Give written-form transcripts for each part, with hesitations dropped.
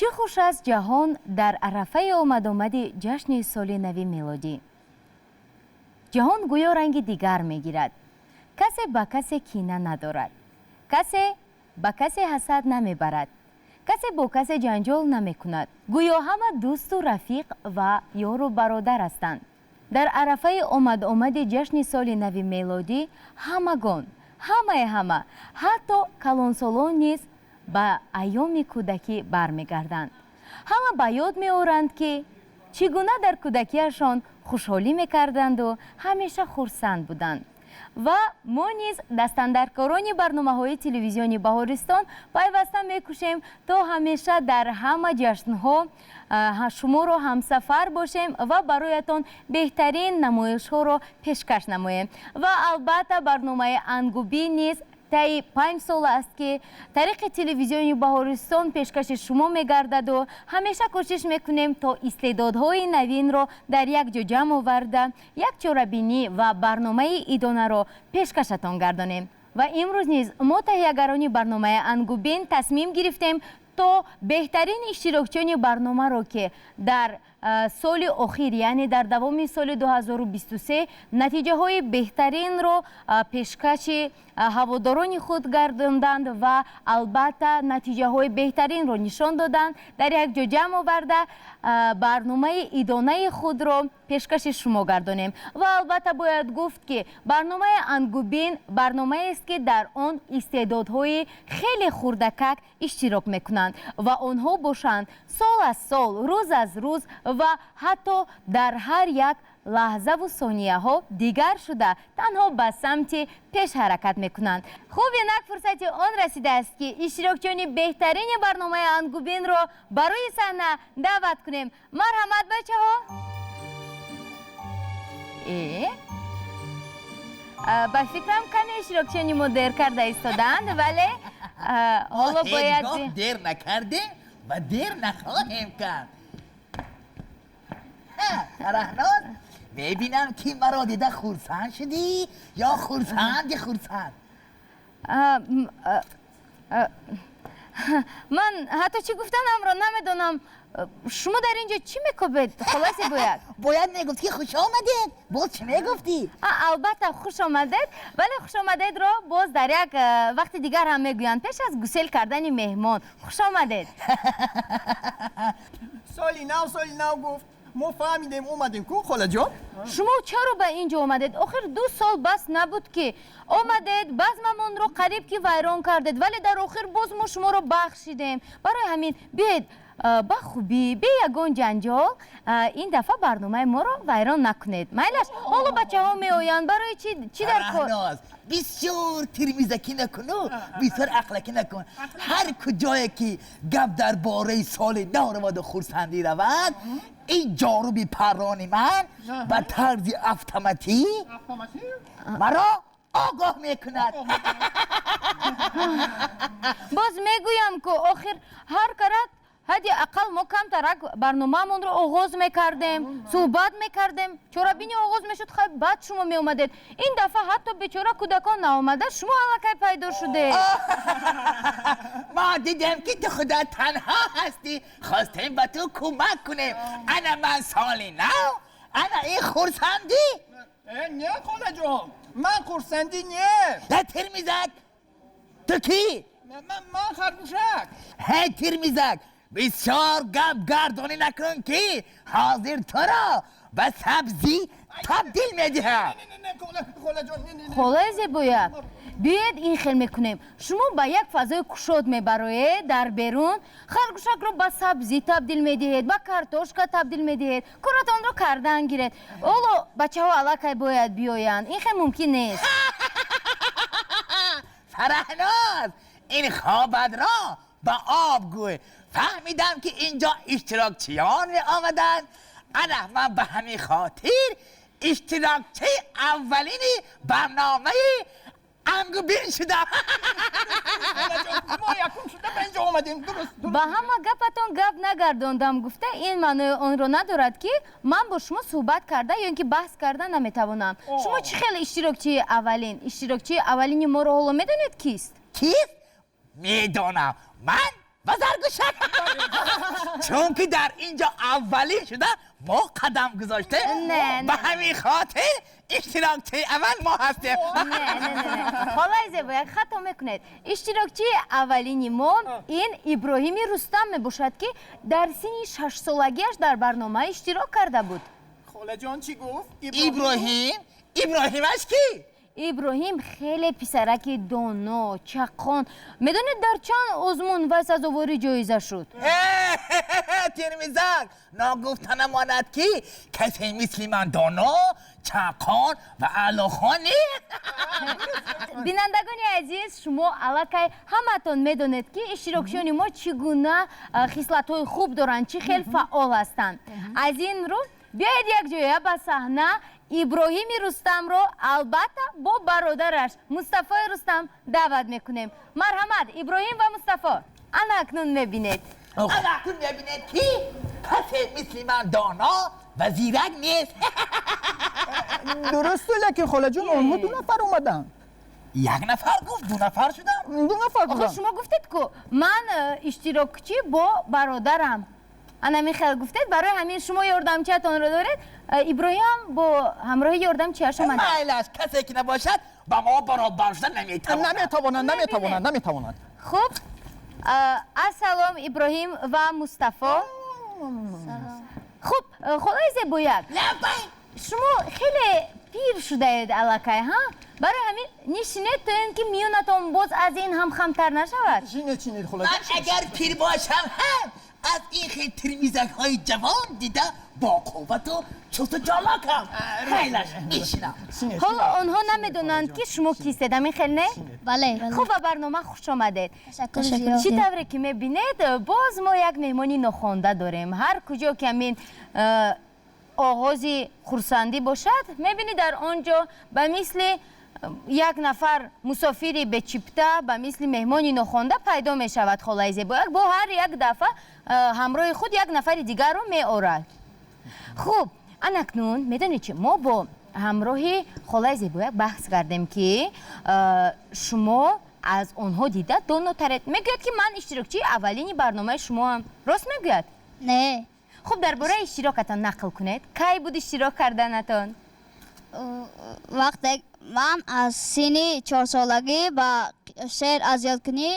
Чӣ хуш аст ҷаҳон дар арафаи омадомади ҷашни соли нави мелодӣ. Ҷаҳон гӯё ранги дигар мегирад. Касе ба касе кина надорад, касе ба касе ҳасад намебарад, касе бо касе ҷанҷол намекунад. Гӯё ҳама дӯсту рафиқ ва ёру бародар ҳастанд. Дар арафаи омадомади ҷашни соли нави мелодӣ ҳамагон, ҳамаи ҳама, ҳатто калонсолон низ ба айёми кӯдакӣ бармегарданд. Ҳама ба ёд меоранд, ки чӣ гуна дар кӯдакиашон хушҳолӣ мекарданду ҳамеша хурсанд буданд. Ва мо низ, дастандаркорони барномаҳои телевизиони Баҳористон, пайваста мекӯшем, то ҳамеша дар ҳама ҷашнҳо шуморо ҳамсафар бошем ва бароятон беҳтарин намоишҳоро пешкаш намоем. Ва албатта, барномаи Ангубин низ таи 5 сол аст, ки тариқи телевизиони Баҳористон пешкаши шумо мегардаду ҳамеша кӯшиш мекунем, то истеъдодҳои навинро дар як ҷо ҷамъ оварда, як чорабинӣ ва барномаи идонаро пешкашатон гардонем. Ва имрӯз низ мо, таҳиягарони барномаи Ангубин, тасмим гирифтем, то беҳтарин иштирокчиёни барномаро, ки дар соли охир, яъне дар давоми соли 2023 натиҷаҳои беҳтаринро пешкаши ҳаводорони худ гардонданд ва албатта натиҷаҳои беҳтаринро нишон доданд, дар як ҷо ҷамъ оварда, барномаи идонаи худро пешкаши шумо гардонем. Ва албатта, бояд гуфт, ки барномаи Ангубин барномаест, ки дар он истеъдодҳои хеле хурдакак иштирок мекунанд ва онҳо бошанд, сол аз сол, рӯз аз рӯз ва ҳатто дар ҳар як лаҳзаву сонияҳо дигар шуда, танҳо ба самти пеш ҳаракат мекунанд. Хуб, инак фурсати он расидааст, ки иштирокчиёни беҳтарини барномаи Ангубинро ба рӯи саҳна даъват кунем. Марҳамат, бачаҳо. Ба фикрам, каме иштирокчиёни мо дер карда истодаанд, вале ҳоло бояд Ҳеҷгоҳ дер накардем ва дер нахоҳем кард. Фараҳноз, мебинам, ки маро дида хурсанд шудӣ ё хурсанди хурсанд. Ман ҳатто чӣ гуфтанамро намедонам. Шумо дар ин ҷо чӣ мекобед, холаси бояд? Бояд мегуфт, ки хуш омадед. Боз чӣ мегуфтӣ? Албатта, хуш омадед, вале хуш омадедро боз дар як вақти дигар ҳам мегӯянд, пеш аз гусел кардани меҳмон. Хуш омадед. Соли нав, соли нав гуфт, мо фаҳмидем, омадем ку, холаҷон. Шумо чаро ба ин ҷо омадед? Охир 2 сол бас набуд, ки омадед, базмамонро қариб ки вайрон кардед, вале дар охир боз мо шуморо бахшидем. Барои ҳамин биёед, ба хубӣ, бе ягон ҷанҷол ин дафъа барномаи моро вайрон накунед. Майлаш, ҳоло бачаҳо меоянд. Барои чӣ, чӣ дар кор? Фараҳноз, бисёр тирмизакӣ накуну бисёр ақлакӣ накун. Ҳар куҷое ки гап дар бораи соли нав раваду хурсандӣ равад, ин ҷоруби паррони ман ба тарзи автоматӣ маро огоҳ мекунад. Боз мегӯям, ку охир ҳар карат ҳадди ақал мо камтарак барномаамонро оғоз мекардем, суҳбат мекардем, чорабинӣ оғоз мешуд, хай, баъд шумо меомадед. Ин дафъа ҳатто бечора кӯдакон наомада, шумо аллакай пайдо шудед. Мо дидем, ки ту худа танҳо ҳастӣ, хостем ба ту кӯмак кунем. Ана ман, соли нав, ана ин хурсандӣ. Не, холаҷон, ман хурсандӣ не. Да, Тирмизак, ту кӣ? Ман харгӯшак. Ҳей, Тирмизак, бисёр гап гардонӣ накун, ки ҳозир туро ба сабзӣ табдил медиҳам. Холаҷон, не, не. Холаи Зебояк, биёед, ин хел мекунем: шумо ба як фазои кушод мебароед, дар берун харгӯшакро ба сабзӣ табдил медиҳед, ба картошка табдил медиҳед, коратонро кардан гиред. Ҳоло бачаҳо аллакай бояд биёянд, ин хел мумкин нест. Фараҳноз, ин хобатро ба об гӯй. Фаҳмидам, ки инҷо иштирокчиён меомаданд. Ана ман ба ҳамин хотир иштирокчии аввалини барномаи Ангубин шудам. Мо якум шуда ба инҷо омадем, дуруст. Ба ҳама гапатон гап нагардондам гуфта, ин маънои онро надорад, ки ман бо шумо суҳбат карда ё ин ки баҳс карда наметавонам. Шумо чӣ хел иштирокчии аввалин? Иштирокчии аввалини моро ҳоло медонед, кист? Кист? Медонам ман. Ва Заргӯшак, чунки дар инҷо аввалин шуда мо қадам гузоштем. Не, не. Ба ҳамин хотир иштирокчии аввал мо ҳастем. Не, не, не, не, холаи Зебояк, хато мекунед. Иштирокчии аввалини мо ин Иброҳими Рустам мебошад, ки дар синни 6-солагиаш дар барнома иштирок карда буд. Холаҷон, чӣ гуфт? Иброҳим, Иброҳимаш кӣ? Иброҳим хеле писараки доно, чаққон. Медонед, дар чанд озмун вай сазовори ҷоиза шуд? Термизак, ногуфта намонад, ки касе мисли ман доно, чаққон ва аълохон нест. Бинандагони азиз, шумо аллакай ҳамаатон медонед, ки иштирокчиёни мо чӣ гуна хислатҳои хуб доранд, чӣ хел фаъол ҳастанд. Аз ин рӯ биёед, якҷоя ба саҳна Иброҳими Рустамро, албатта бо бародараш Мустафои Рустам, даъват мекунем. Марҳамат, Иброҳим ва Мустафо, ана акнун мебинед. Ана акнун мебинед, ки касе мисли ман доно ва зирак нест. Дурусту, лекин, холаҷон, онҳо ду нафар омаданд. Як нафар гуфт, ду нафар шудам. Ду нафар Охир буданд. шумо гуфтед ку, ман иштирокчӣ бо бародарам, ана михел гуфтед. Барои ҳамин шумо ёрдамчиатонро доред. Иброҳим бо ҳамроҳи ёрдамчиаш омада. Майлаш, касе ки набошад, ба мо баробар шуда наметавонад. Наметавонанд, наметавонанд, наметавонанд. Хуб, ассалом, Иброҳим ва Мустафо. Хуб, холаи Зебояк. Лаббай. Шумо хеле пир шудаед аллакай, ҳа, барои ҳамин нишинед, то ин ки миёнатон боз аз ин ҳам хамтар нашавад. Шинед, шинед, холаҷон. Ман агар пир бошам ҳам, аз ин хел термизакҳои ҷавон дида бо қуввату чусту чолокам. Майлаш, мешинам. Шинед. Ҳоло онҳо намедонанд, ки шумо кистед, ҳамин хел не? Бале. Хуб, ба барнома хуш омадед. Ташаккур зиёд. Чӣ тавре ки мебинед, боз мо як меҳмони нохонда дорем. Ҳар куҷо ки ҳамин оғози хурсандӣ бошад, мебинӣ, дар он ҷо ба мисли як нафар мусофири бечипта, ба мисли меҳмони нохонда пайдо мешавад. Холаи Зебояк бо ҳар як дафъа ҳамроҳи худ як нафари дигарро меорад. Хуб, анакнун медонед чи, мо бо ҳамроҳи холаи Зебояк баҳс кардем, ки шумо аз онҳо дида донотаред. Мегӯяд, ки ман иштирокчии аввалини барномаи шумоам. Рост мегӯяд? Не. Хуб, дар бораи иштирокатон нақл кунед. Кай буд иштирок карданатон? Вақте ман аз синни 4-солагӣ ба шеър аз ёдкунӣ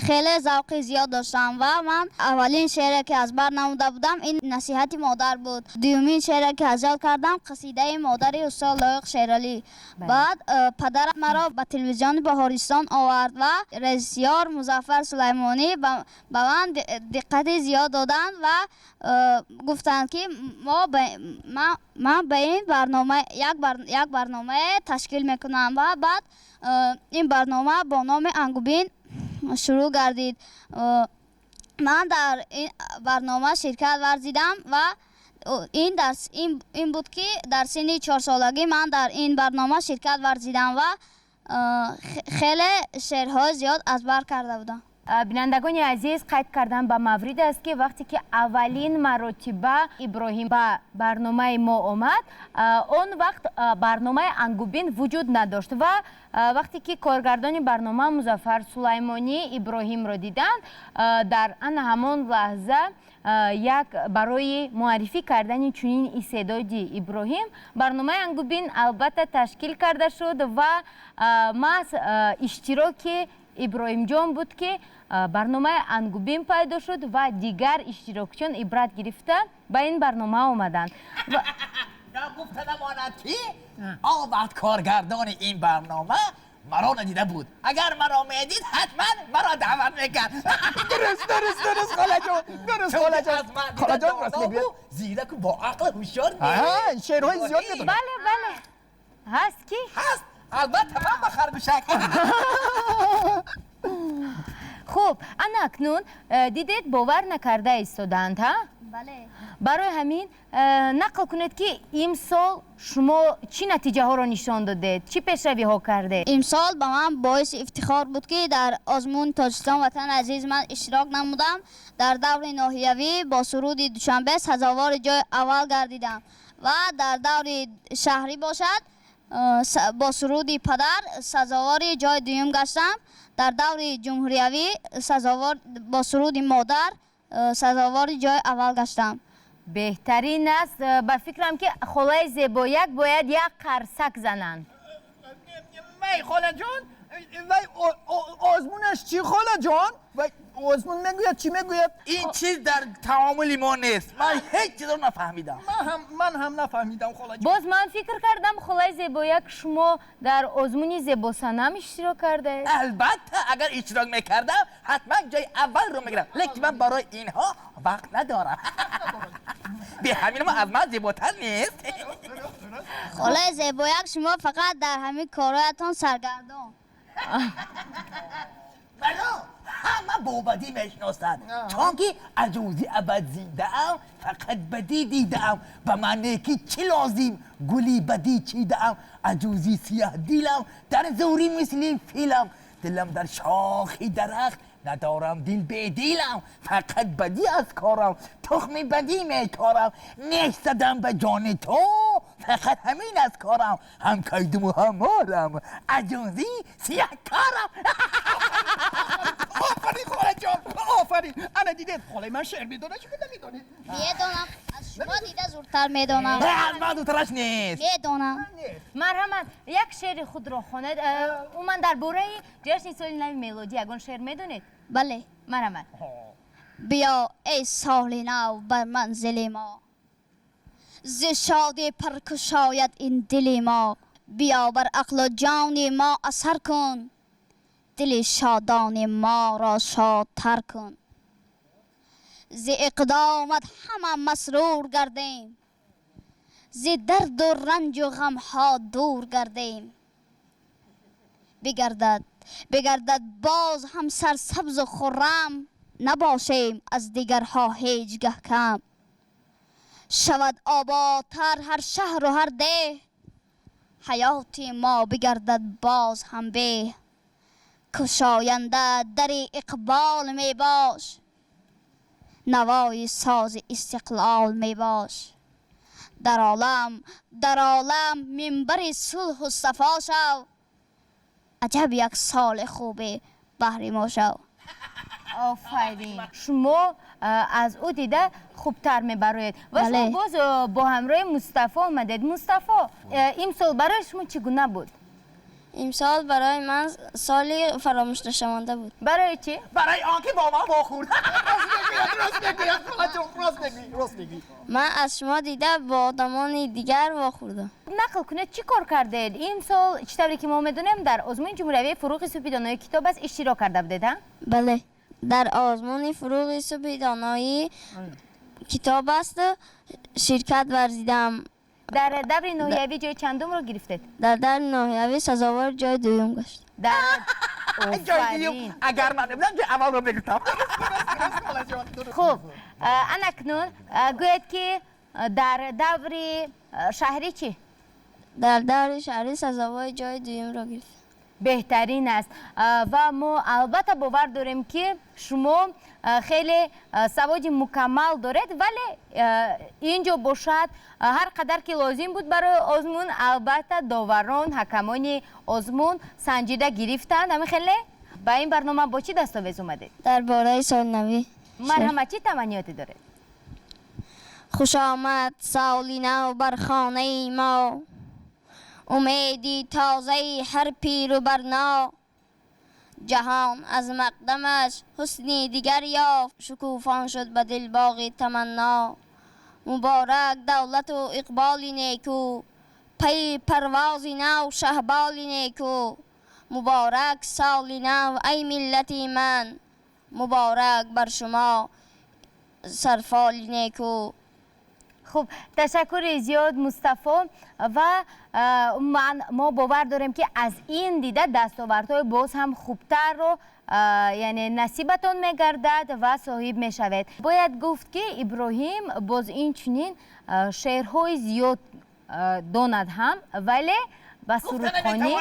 хеле завқи зиёд доштам ва ман аввалин шеъре, ки аз бар намуда будам, ин насиҳати модар буд. Дуюмин шеъре, ки аз ёд кардам, қасидаи модари устод Лоиқ Шералӣ. Баъд падарам маро ба телевизиони Баҳористон овард ва режиссёр Музаффар Сулаймонӣ ба ман диққати зиёд доданд ва гуфтанд, ки ман ба ин барнома як барномае ташкил мекунам ва баъд ин барнома бо номи Ангубин шурӯъ гардид. Ман дар ин барнома ширкат варзидам ва ин буд, ки дар синни 4-солагӣ ман дар ин барнома ширкат варзидам ва хеле шеърҳои зиёд аз бар карда будам. Бинандагони азиз, қайд кардан ба маврид аст, ки вақте ки аввалин маротиба Иброҳим ба барномаи мо омад, он вақт барномаи Ангубин вуҷуд надошт ва вақте ки коргардони барнома Музаффар Сулаймонӣ Иброҳимро диданд, дар ана ҳамон лаҳза як барои муаррифӣ кардани чунин истеъдоди Иброҳим барномаи Ангубин албатта ташкил карда шуд ва маҳз иштироки Иброҳимҷон буд, ки барномаи Ангубин пайдо шуд ва дигар иштирокчиён ибрат гирифта ба ин барнома омаданд. Нагуфта намонад, ки он вақт коргардони ин барнома маро надида буд. Агар маро медид, ҳатман маро даъват мекард. Дуруст, дуруст, дуруст, холаҷон, дуруст, холаҷон. Аз ман дида Холаҷон рост донову мегӯяд. зираку бо ақл ҳушёр. Шеърҳои зиёд медонад. Бале, бале, ҳаст ки. Ҳаст, албатта, ман ба харгӯшак. Хуб, ана акнун дидед, бовар накарда истодаанд, ҳа? Бале. Барои ҳамин нақл кунед, ки имсол шумо чӣ натиҷаҳоро нишон додед, чӣ пешравиҳо кардед. Имсол ба ман боиси ифтихор буд, ки дар озмуни Тоҷикистон Ватани азиз ман иштирок намудам. Дар даври ноҳиявӣ бо суруди Душанбе сазовори ҷои аввал гардидам ва дар даври шаҳрӣ бошад, бо суруди падар сазовори ҷои дуюм гаштам. Дар даври ҷумҳуриявӣ сазовор бо суруди модар сазовори ҷои аввал гаштам. Беҳтарин аст. Ба фикрам, ки холаи Зебояк бояд як қарсак зананд. Вай, холаҷон, вай озмунаш чӣ, холаҷон? Вай озмун мегӯяд, чӣ мегӯяд? Ин чиз дар таомули мо нест. Ман ҳеҷ чизро нафаҳмидам. Ман ҳам нафаҳмидам, холаҷон. Боз ман фикр кардам, холаи Зебояк, шумо дар озмуни Зебосанам иштирок кардаед. Албатта, агар иштирок мекардам, ҳатман ҷои аввалро мегирам, лекин ман барои инҳо вақт надорам. Бе ҳамин аз ман зеботар нест. Холаи Зебояк, шумо фақат дар ҳамин корҳоятон саргардон. Маро ҳама бо бадӣ мешиносад, чунки аҷӯзи абад зиндаам, фақат бадӣ дидаам. Ба ман некӣ чӣ лозим, гули бадӣ чидаам. Аҷӯзи сиёҳдилам, дар зӯрӣ мисли филам. Дилам дар шохи дарахт, надорам дил, бедилам. Фақат бадӣ аз корам, тухми бадӣ мекорам. Неш задам ба ҷони ту, фақат ҳамин аз корам. Ҳам кайдуму ҳам морам, аҷӯзи сиёҳкорам. Офарин, холаҷон, офарин! Ана дидед, холаи ман шеър медонад, шумо намедонед. Медонам, аз шумо дида зудтар медонам. Аз ман зудтараш нест. Медонам. Марҳамат, як шеъри худро хонед. Умуман, дар бораи ҷашни соли нави мелодӣ ягон шеър медонед? Бале. Марҳамат. Биё, эй соли нав, бар манзили мо, зи шодӣ паркушояд ин дили мо. Биё, бар ақлу ҷони мо асар кун, дили шодони моро шодтар кун. Зи иқдомат ҳама масрур гардем, зи дарду ранҷу ғамҳо дур гардем. Бигардад боз ҳам сарсабзу хуррам, набошем аз дигарҳо ҳеҷ гаҳ кам. Шавад ободтар ҳар шаҳру ҳар деҳ, ҳаёти мо бигардад боз ҳам беҳ. Кушоянда дари иқбол мебош, навои сози истиқлол мебош. Дар олам минбари сулҳу сафо шав, аҷаб як соли хубе баҳри мо шав. Офарин! Шумо аз ӯ дида хубтар мебароед ва шумо Бале. боз бо ҳамроҳи Мустафо омадед. Мустафо, имсол барои шумо чӣ гуна буд? Имсол барои ман соли фаромӯшнашаванда буд. Барои чӣ? Барои он ки бо ман вохӯрд. Рост мегӯяд, холаҷон, рост мегӯӣ, рост мегӯӣ. Ман аз шумо дида бо одамони дигар вохӯрдам. Нақл кунед, чӣ кор кардед имсол? Чӣ тавре ки мо медонем, дар озмуни ҷумҳуриявии «Фурӯғи субҳи донои китоб аст» иштирок карда будед, а? Бале, дар озмуни «Фурӯғи субҳи доноии китоб аст» ширкат варзидам. Дар даври ноҳиявӣ ҷои чандумро гирифтед? Дар даври ноҳиявӣ сазовори ҷои дуюм гашт. Дар Ҷои дуюм. Офарин! Агар ман набудам, ҷои аввалро мегирифтам. Хуб, анакнун гӯед, ки дар даври шаҳрӣ чӣ? Дар даври шаҳрӣ сазовори ҷои дуюмро гирифт. Беҳтарин аст. Ва мо албатта бовар дорем, ки шумо хеле саводи мукаммал доред, вале ин ҷо бошад, ҳар қадар ки лозим буд барои озмун, албатта доварон, ҳакамони озмун санҷида гирифтанд. Ҳамин хеле ба ин барнома бо чӣ дастовез омадед? Дар бораи соли навӣ. Марҳамат, чӣ таманниёте доред? Хуш омад соли нав бар хонаи мо, умеди тозаи ҳар пиру барно. Ҷаҳон аз мақдамаш ҳусни дигар ёфт, шукуфон шуд ба дил боғи таманно. Муборак давлату иқболи неку, пайи парвози нав шаҳболи неку. Муборак соли нав, ай миллати ман, муборак бар шумо сарфоли неку. Хуб, ташаккури зиёд, Мустафо. Ва умуман мо бовар дорем, ки аз ин дида дастовардҳои боз ҳам хубтарро, яъне насибатон мегардад ва соҳиб мешавед. Бояд гуфт, ки Иброҳим боз инчунин шеърҳои зиёд донад ҳам, вале ба сурудхонӣ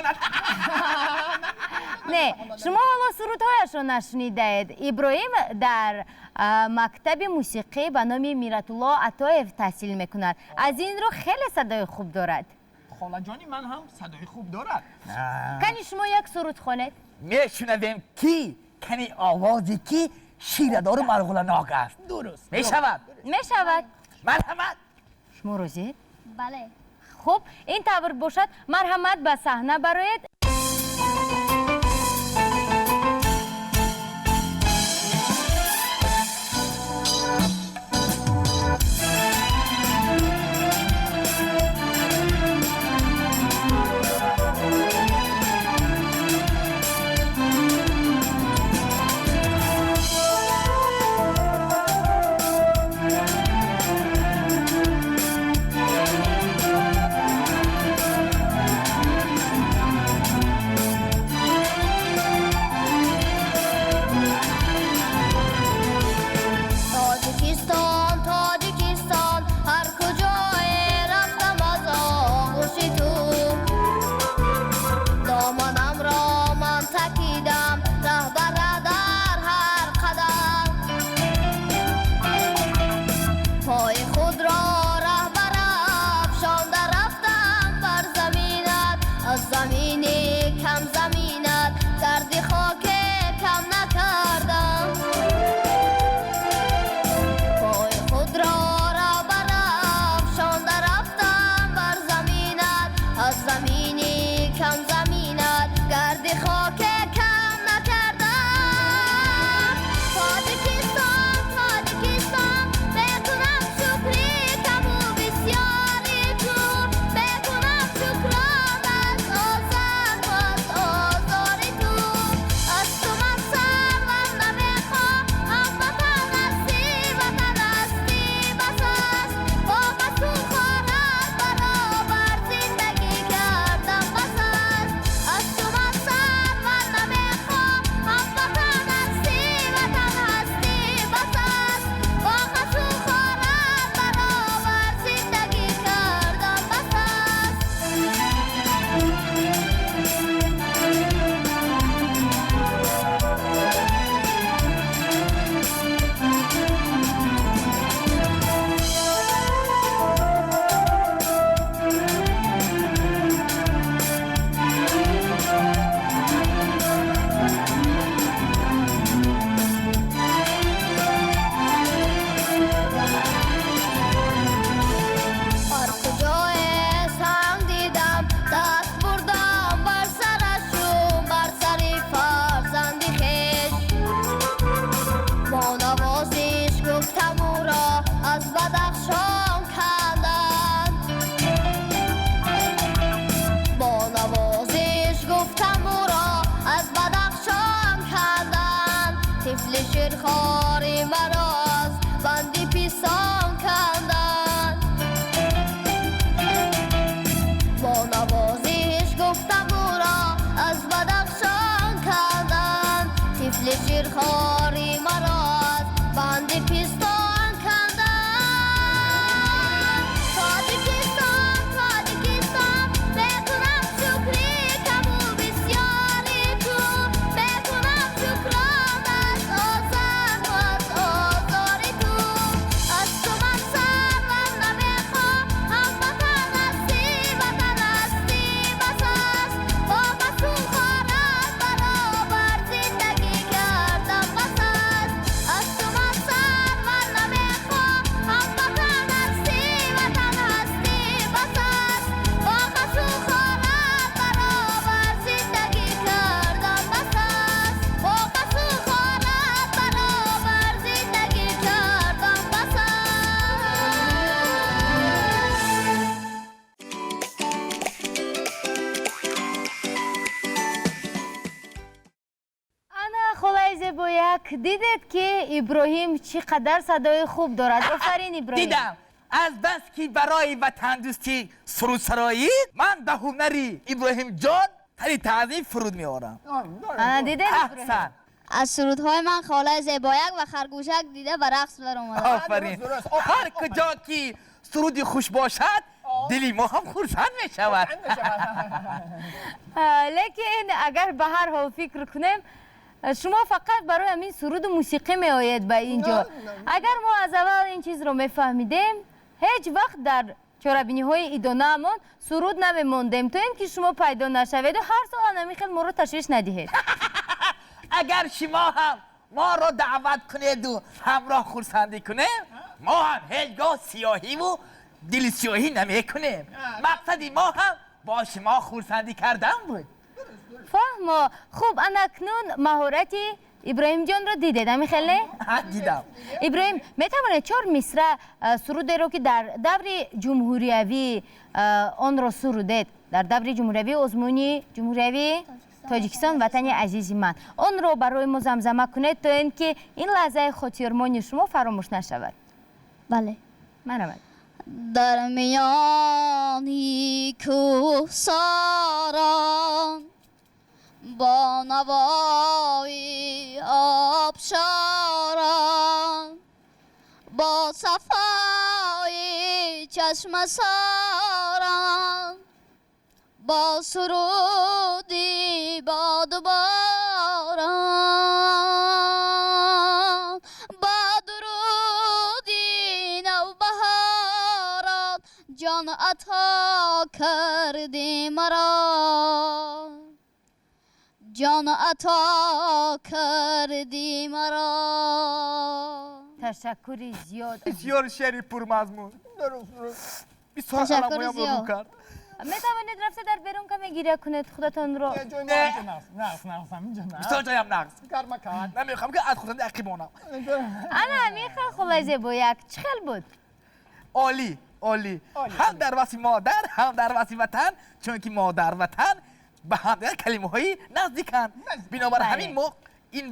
не. Шумо ҳоло сурудҳояшро нашунидаед. Иброҳим дар мактаби мусиқӣ ба номи Миратулло Атоев таҳсил мекунад, аз ин рӯ хеле садои хуб дорад. Холаҷони ман ҳам садои хуб дорад. Кани, шумо як суруд хонед. Мешунавем ки кани овозе ки ширадору марғуланок аст. Дуруст. Мешавад? Мешавад. Марҳамат. Шумо розиед? Бале. Хуб, ин тавр бошад, марҳамат, ба саҳна бароед. Тоҷикистон, Тоҷикистон, ҳар куҷое рафтам, аз оғӯши ту доманамро ман такидам, раҳ ба раҳ, дар ҳар қадам пои худро раҳ ба раҳ афшонда рафтам бар заминат, аз замини кам заминат гарди хоке кам накардам. Пои худро раҳ ба раҳ афшонда рафтам бар заминат, аз замини кам заминат гарди хоке кам накардам. Тоҷикистон, Тоҷикистон, мекунам шукри каму бисёри ту, мекунам шукрон аз озору аз озори ту. Аз ту ман сарвар намехоҳам, ҳамватан ҳастӣ, ватан ҳастӣ, бас аст. Бо қасу хорат баробар зиндагӣ кардам, бас аст. Аз ту ман сарвар намехоҳам, ҳамватан ҳастӣ, ватан ҳастӣ, бас аст. Бо қасу хорат баробар зиндагӣ кардам, бас аст. Ҳар куҷое санг дидам, даст бурдам бар сарашу бар сари фарзанди хеш. Бо навозиш гуфтам, ӯро аз Бадахшон канданд. Бо навозиш гуфтам, ӯро аз Бадахшон канданд. Тифли ширхори маро аз банди писон канданд. Бо навозиш гуфтам, ӯро аз Бадахшон канданд. Тифли ширхори маро аз банди пистон канданд. Тоҷикистон, Тоҷикистон, мекунам шукри каму бисёри ту, мекунам шукрон аз озору аз озори ту. Аз ту ман сарвар намехоҳам, ҳамватан ҳастӣ, ватан ҳастӣ, бас аст. Бо қасу хорат баробар зиндагӣ кардам, бас аст. Аз ту ман сарвар намехоҳам, ҳамватан ҳастӣ, ватан ҳастӣ, бас аст. Бо қасу хорат баробар зиндагӣ кардам, бас аст. Бо қасу хорат баробар зиндагӣ кардам, бас аст. Ана, холаи Зебояк, дидед, ки Иброҳим чӣ қадар садои хуб дорад? Офарин, Иброҳим! Дидам. Аз бас ки барои ватандӯстӣ суруд сароид, ман ба ҳунари Иброҳимҷон сари таъзим фуруд меорам. Ана, дидед, Иброҳим? Аҳсан. Аз сурудҳои ман холаи Зебояк ва харгӯшак дида ба рақс баромаданд. Офарин. Дуруст, дуруст. Ҳар куҷо ки суруди хуш бошад, дили мо ҳам хурсанд мешавад. Лекин агар ба ҳар ҳол фикр кунем, шумо фақат барои ҳамин суруду мусиқӣ меоед ба ин ҷо. Не, не. Агар мо аз аввал ин чизро мефаҳмидем, ҳеҷ вақт дар Чорабиниҳои идонаамон суруд намемондем, то ин ки шумо пайдо нашаведу ҳар сол ана хел моро ташвиш надиҳед. Агар шумо ҳам моро даъват кунеду ҳамроҳ хурсандӣ кунем, мо ҳам ҳеҷ гоҳ сиёҳиву дилсиёҳӣ намекунем. Мақсади мо ҳам бо шумо хурсандӣ кардан буд. Фаҳмо. Хуб, анакнун маҳорати Иброҳимҷонро дидед, ҳамин хел не? Дидам. Иброҳим, метавонед чор мисра сурудеро, ки дар даври ҷумҳуриявӣ онро сурудед, дар даври ҷумҳуриявии озмуни ҷумҳуриявии Тоҷикистон ватани азизи ман, онро барои мо замзама кунед, то ин ки ин лаҳзаи хотирмони шумо фаромӯш нашавад? Бале. Марҳамат. Дар миёни кӯҳсорон бо навои обшорон, бо сафои чашмасорон, бо суруди боду борон, бо дуруди навбаҳорон ҷон ато кардӣ маро, ҷон ато кардӣ маро. Ташаккури зиёд. Бисёр шеъри пурмазмун. Дуруст. Бисёр Ташаккури аламоям зиёд. рӯ кард. Метавонед рафта дар берун каме гиря кунед худатонро. Ҷои мо инҷо нағз, нағз, нағз, ҳаминҷо нағз. Бисёр ҷоям нағз. Гармакак. Намехоҳам, ки аз хурсандӣ ақиб монам. Ана ҳамин хел, хулаи зебояк, чӣ хел буд? Олӣ, олӣ. Олӣ. Ҳам дар васфи модар, ҳам дар васфи ватан, чунки модар, ватан ба ҳамдигар калимаҳои наздиканд. Бинобар ҳамин мо ин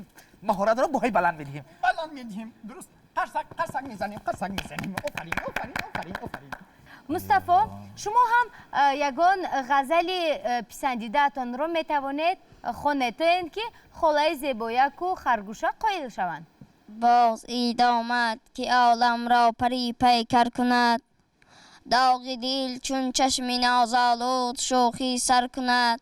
маҳоратро баҳои баланд медиҳем. Баланд медиҳем, дуруст. Қарсак, қарсак мезанем, қарсак мезанем. Офарин, офарин, офарин, офарин. Мустафо, шумо ҳам ягон ғазали писандидаатонро метавонед хонед, то ин ки холаи зебояку харгӯша қоил шаванд. Боз ид омад, ки оламро парӣ пайкар кунад, доғи дил чун чашми нозолуд шӯхӣ сар кунад.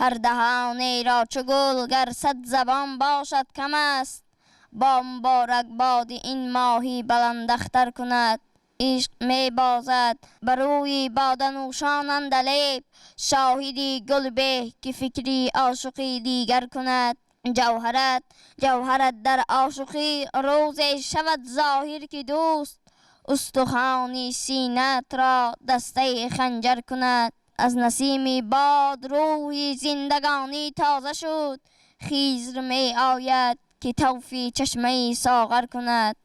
Ҳар даҳонеро чу гул гар сад забон бошад, кам аст, бо муборакбоди ин моҳи баландахтар кунад. Ишқ мебозад ба рӯи боданӯшон андалеб, шоҳиди гул беҳ, ки фикри ошиқӣ дигар кунад. Ҷавҳарат, ҷавҳарат дар ошиқӣ рӯзе шавад зоҳир, ки дӯст устухони синатро дастаи ханҷар кунад. Аз насими бод рӯҳи зиндагонӣ тоза шуд, Хизр меояд, ки тавфи чашмаи соғар кунад.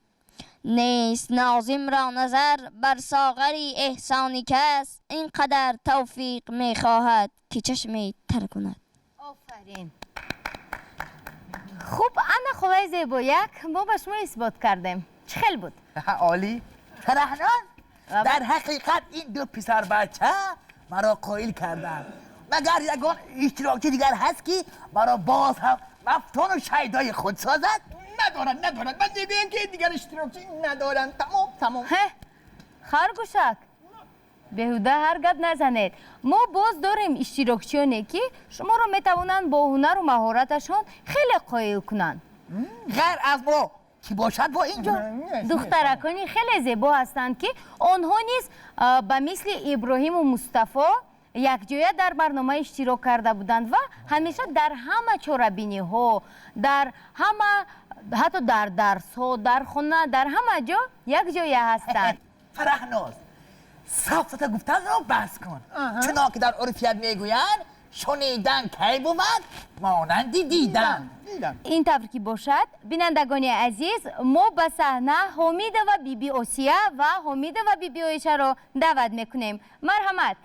Нест нозимро назар бар соғари эҳсони кас, ин қадар тавфиқ мехоҳад, ки чашми тар кунад. Офарин. Хуб, ана холаи зебояк, мо ба шумо исбот кардем. Чӣ хел буд? Олӣ, Фараҳноз. Дар ҳақиқат ин ду писарбача маро қоил карданд. Магар ягон иштирокчи дигар ҳаст, ки маро боз ҳам мафтуну шайдои худ созад? Надоранд, надоранд. Ман мегӯям, ки дигар иштирокчӣ надоранд. Тамом, тамом. Ҳе, харгӯшак, беҳуда ҳар гап назанед. Мо боз дорем иштирокчиёне, ки шуморо метавонанд бо ҳунару маҳораташон хеле қоил кунанд. Ғайр аз мо кӣ бошад бо инҷо? Духтаракони хеле зебо ҳастанд, ки онҳо низ ба мисли Иброҳиму Мустафо якҷоя дар барнома иштирок карда буданд ва ҳамеша дар ҳама чорабиниҳо, дар ҳама, ҳатто дар дарсҳо, дар хона, дар ҳама ҷо якҷоя ҳастанд. Фараҳноз, сафсата гуфтанро бас кун. Чунон ки дар урфият мегӯянд, шунидан кай бувад монанди дидан. Дидан. Ин тавр ки бошад, бинандагони азиз, мо ба саҳна Ҳомидова Биби Осия ва Ҳомидова Биби Оишаро даъват мекунем. Марҳамат.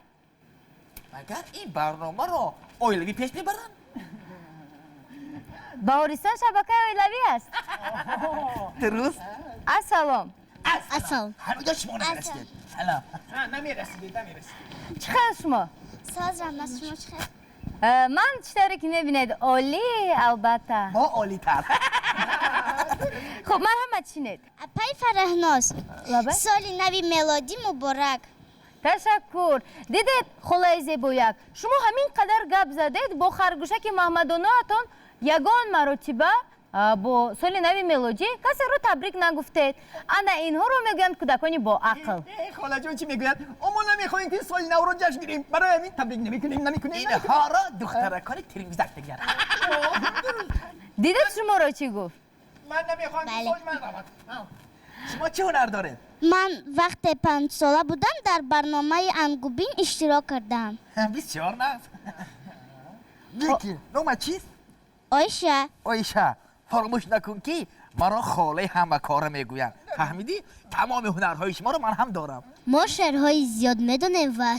Магар ин барномаро оилавӣ пеш мебаранд? Баҳористон шабакаи оилавӣ аст. Дуруст. Ассалом. Ассалом. Ҳаминҷо шумо намерасидед. Салом. Намерасидед, намерасидед. Чӣ хел шумо? Созам, аз шумо чӣ хел? Ман чӣ тавре ки мебинед, олӣ, албатта. Мо олитар. Хуб, марҳамат, шинед. Апай Фараҳноз, Лабай. соли нави мелодӣ муборак! Ташаккур. Дидед, холаи зебояк, шумо ҳамин қадар гап задед, бо харгӯшаки маҳмадонаатон ягон маротиба Бо соли нави мелодӣ касеро табрик нагуфтед. Ана инҳоро мегӯянд кӯдакони боақл. Холаҷон, чӣ мегӯяд? Мо намехоҳем, ки соли навро ҷашн гирем, барои ҳамин табрик намекунем, намекунем. Инҳоро духтаракони термизак мегӯянд. Дидед, шуморо чӣ гуфт? Ман намехоҳам, ки Бале. соли ман равад. Шумо чӣ ҳунар доред? Ман вақте 5-сола будам, дар барномаи Ангубин иштирок кардам. Бисёр нағз. Лекин номат чист? Оиша. Оиша, фаромӯш накун, ки маро холаи ҳамакора мегӯянд, фаҳмидӣ? Тамоми ҳунарҳои шуморо ман ҳам дорам. Мо шеърҳои зиёд медонем ва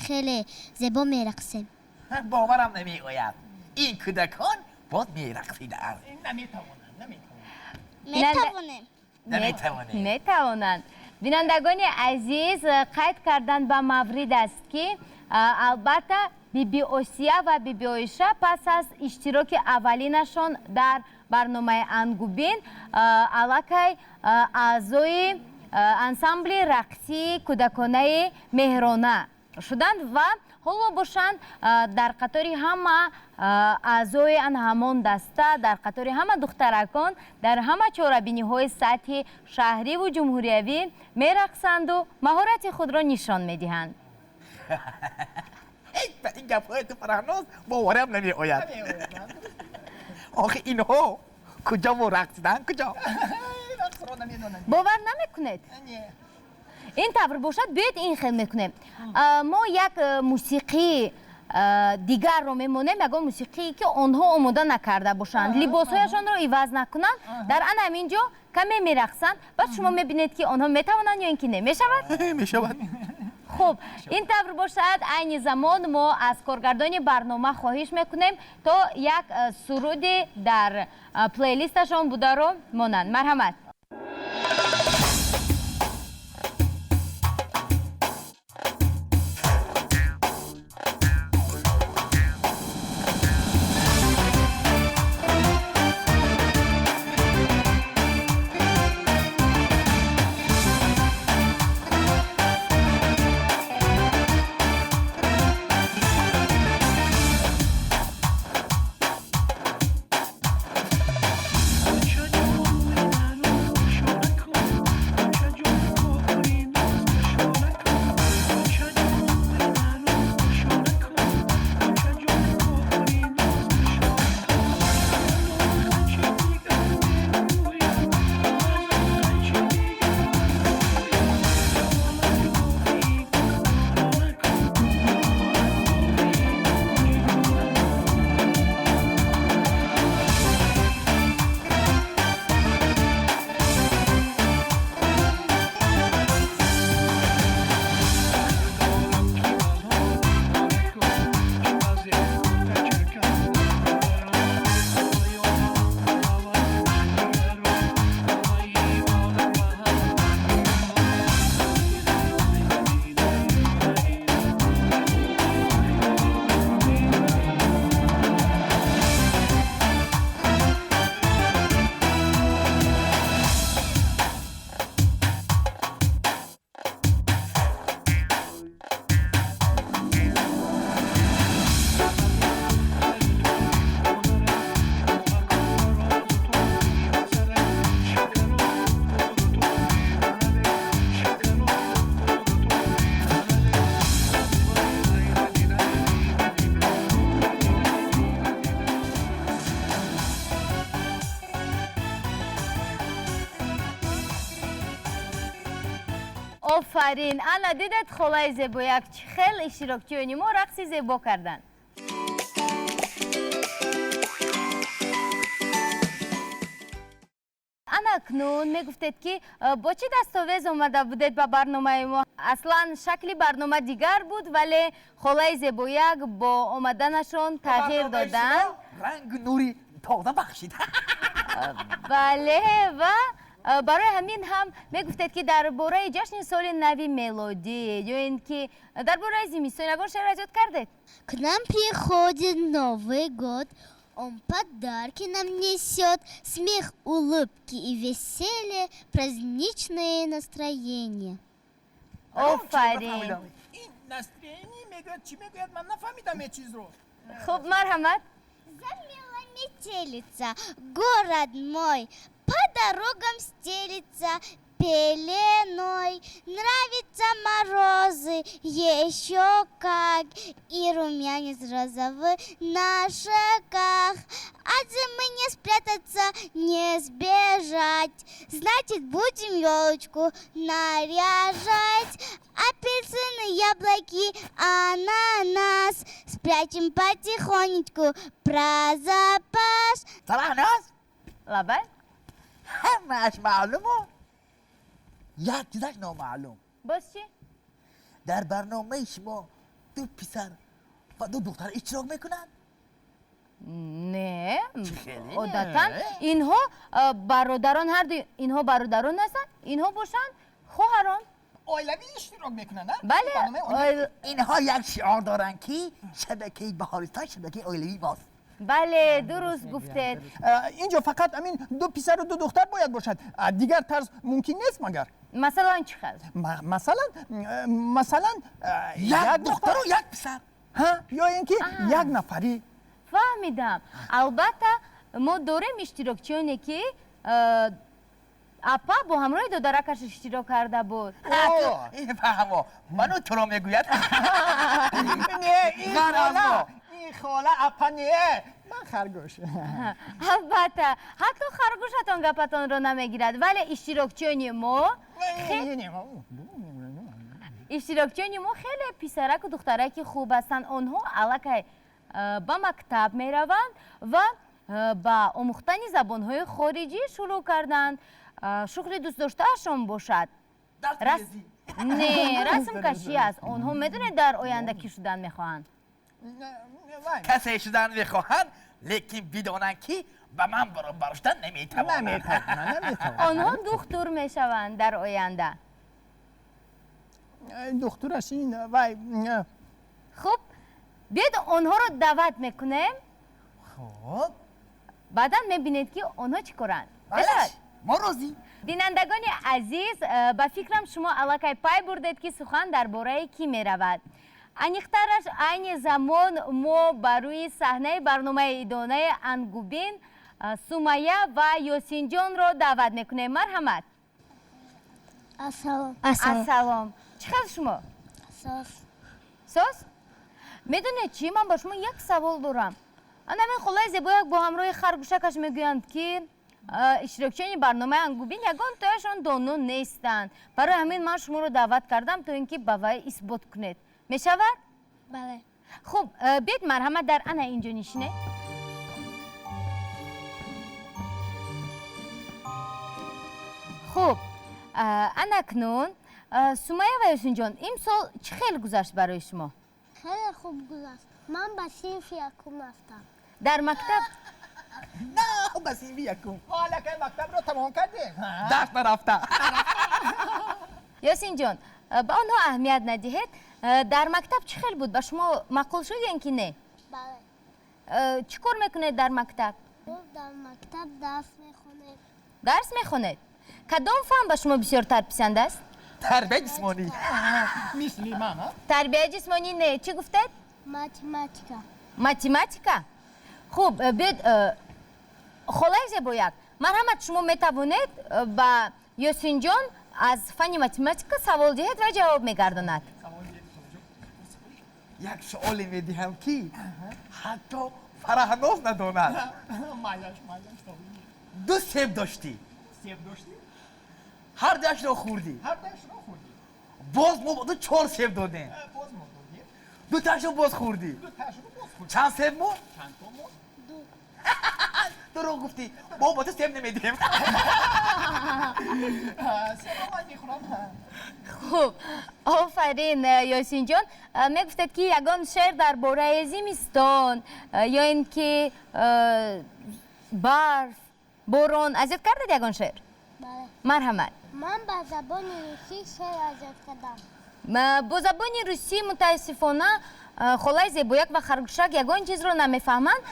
хеле зебо мерақсем. Боварам намеояд, ин кӯдакон боз мерақсидаанд. Наметавонам, наметавонам. Метавонем. Наметавонед. Метавонанд. Бинандагони азиз, қайд кардан ба маврид аст, ки албатта, биби Осия ва биби Оиша пас аз иштироки аввалинашон дар барномаи Ангубин аллакай аъзои ансамбли рақсии кӯдаконаи Меҳрона шуданд ва ҳоло бошанд дар қатори ҳама аъзои ан ҳамон даста, дар қатори ҳама духтаракон дар ҳама чорабиниҳои сатҳи шаҳриву ҷумҳуриявӣ мерақсанду маҳорати худро нишон медиҳанд. Эй, ба ин гапҳои ту, Фараҳноз, боварам намеояд. Охи инҳо куҷову рақсидан куҷо? Рақсро намедонам. Бовар намекунед? Не. Ин тавр бошад, биёед, ин хел мекунем. Мо як мусиқии дигарро мемонем, ягон мусиқие, ки онҳо омода накарда бошанд, либосҳояшонро иваз накунанд, дар ана ҳамин ҷо каме мерақсанд, баъд шумо мебинед, ки онҳо метавонанд ё ин ки не. Мешавад? Мешавад. Хуб, ин тавр бошад, айни замон мо аз коргардони барнома хоҳиш мекунем, то як суруде дар плейлисташон бударо монанд. Марҳамат. Офарин! Ана дидед, холаи Зебояк, чӣ хел иштирокчиёни мо рақси зебо карданд. Ана акнун мегуфтед, ки бо чӣ дастовез омада будед ба барномаи мо. Аслан шакли барнома дигар буд, вале холаи Зебояк бо омаданашон тағйир доданд. Рангу нури тоза бахшид. Бале, ва барои ҳамин ҳам мегуфтед, ки дар бораи ҷашни соли нави мелодӣ ё ин ки дар бораи зимистон ягон шеър аз ёд кардед. К нам приходит Новый год, он подарки нам несет, смех, улыбки и веселье, праздничное настроение. Офарин! Ин настроение мегӯяд, чӣ мегӯяд, ман нафаҳмидам ҳеҷ чизро. Хуб, марҳамат. Замела метелица, город мой по дорогам стелится пеленой. Нравятся морозы, еще как, и румянец розовый на щеках. От зимы не спрятаться, не сбежать. Значит, будем елочку наряжать. Апельсины, яблоки, ананас спрячем потихонечку про запас. Фарҳноз. Лаббай. Ҳамааш маълуму як чизаш номаълум. Боз чӣ? Дар барномаи шумо ду писар ва ду духтар иштирок мекунанд? Не. Хеле? Одатан инҳо бародарон, ҳарду инҳо бародарон ҳастанд, инҳо бошанд хоҳарон. Оилавӣ иштирок мекунанд, а? Бале. Барномаи оилавӣ. Инҳо як шиор доранд, ки шабакаи Баҳористон шабакаи оилавии мост. Бале, дуруст гуфтед. Инҷо фақат ҳамин ду писару ду духтар бояд бошад. Дигар тарз мумкин нест магар? Масалан, чӣ хел? Масалан, як духтару як писар. Ҳа, ё ин ки як нафарӣ. Фаҳмидам. Албатта, мо дорем иштирокчиёне, ки апа бо ҳамроҳи додаракаш иштирок карда буд. О! Ин фаҳмо ману туро мегӯяд. Не, ин Ғар аз хола мо. Ин хола апа не, ман харгӯш. Албатта, ҳатто харгӯшатон гапатонро намегирад, вале иштирокчиёни мо хеле писараку духтараки хуб ҳастанд. Онҳо аллакай ба мактаб мераванд ва ба омӯхтани забонҳои хориҷӣ шурӯъ карданд. Шуғли дӯстдоштаашон бошад не, расмкашӣ аст. Онҳо медонед, дар оянда кӣ шудан мехоҳанд? Касе шудан мехоҳанд, лекин бидонанд, ки ба ман баробар шудан наметавонанд. Онҳо духтур мешаванд дар оянда. Духтураш ин вай. Хуб, биёед, онҳоро даъват мекунем. Хуб. Баъдан мебинед, ки онҳо чӣ коранд. Балеш, мо розӣ. Бинандагони азиз, ба фикрам, шумо аллакай пай бурдед, ки сухан дар бораи кӣ меравад. Аниқтараш, айни замон мо ба рӯи саҳнаи барномаи идонаи Ангубин Сумая ва Ёсинҷонро даъват мекунем. Марҳамат. Ассалом. Ассалом. Чӣ хел шумо? Соз. Соз. Медонед чӣ, ман ба шумо як савол дорам. Анамин холаи зебояк бо ҳамроҳи харгӯшакаш мегӯянд, ки иштирокчиёни барномаи Ангубин ягон тояшон доно нестанд. Барои ҳамин ман шуморо даъват кардам, то ин ки ба вай исбот кунед. Мешавад? Бале. Хуб, биёед, марҳамат, дар ана инҷо нишинед. Хуб, анакнун, Сумая ва Ёсинҷон, имсол чӣ хел гузашт барои шумо? Хеле хуб гузашт. Ман ба синфи якум рафтам. Дар мактаб? На, ба синфи якум. Мо аллакай мактабро тамом кардем. Дарс нарафта. Ёсинҷон, ба онҳо аҳамият надиҳед. Дар мактаб чӣ хел буд, ба шумо маъқул шуд ё ин ки не? Бале. Чӣ кор мекунед дар мактаб? Мо дар мактаб дарс мехонем. Дарс мехонед. Кадом фан ба шумо бисёртар писанд аст? Тарбияи ҷисмонӣ. Мисли ман, а? Тарбияи ҷисмонӣ не, чӣ гуфтед? Математика. Математика. Хуб, биёед, холаи зебояк, марҳамат, шумо метавонед ба Ёсинҷон аз фанни математика савол диҳед ва ҷавоб мегардонад. Як суоле медиҳам, ки ҳатто Фараҳноз надонад. Майлаш, майлаш. Ду себ доштӣ. Себ доштӣ. Ҳар дуяшро хӯрдӣ. Ҳар дуяшро хӯрдӣ. Боз мо ба ту чор себ додем. Боз мо додем. Дуташро боз хӯрдӣ. Дуташро боз хӯрдӣ. Чанд себ монд? Чанд то монд? Ду. Дурӯғ гуфтӣ, мо ба ту себ намедиҳем. Себро ман мехӯрам. Хуб, офарин, Ёсинҷон. Мегуфтед, ки ягон шеър дар бораи зимистон ё ин ки барф, борон аз ёд кардед, ягон шеър? Бале. Марҳамат. Ман ба забони русӣ шеър аз ёд кардам. Бо забони русӣ, мутаассифона, холаи зебояк ва харгӯшак ягон чизро намефаҳманд,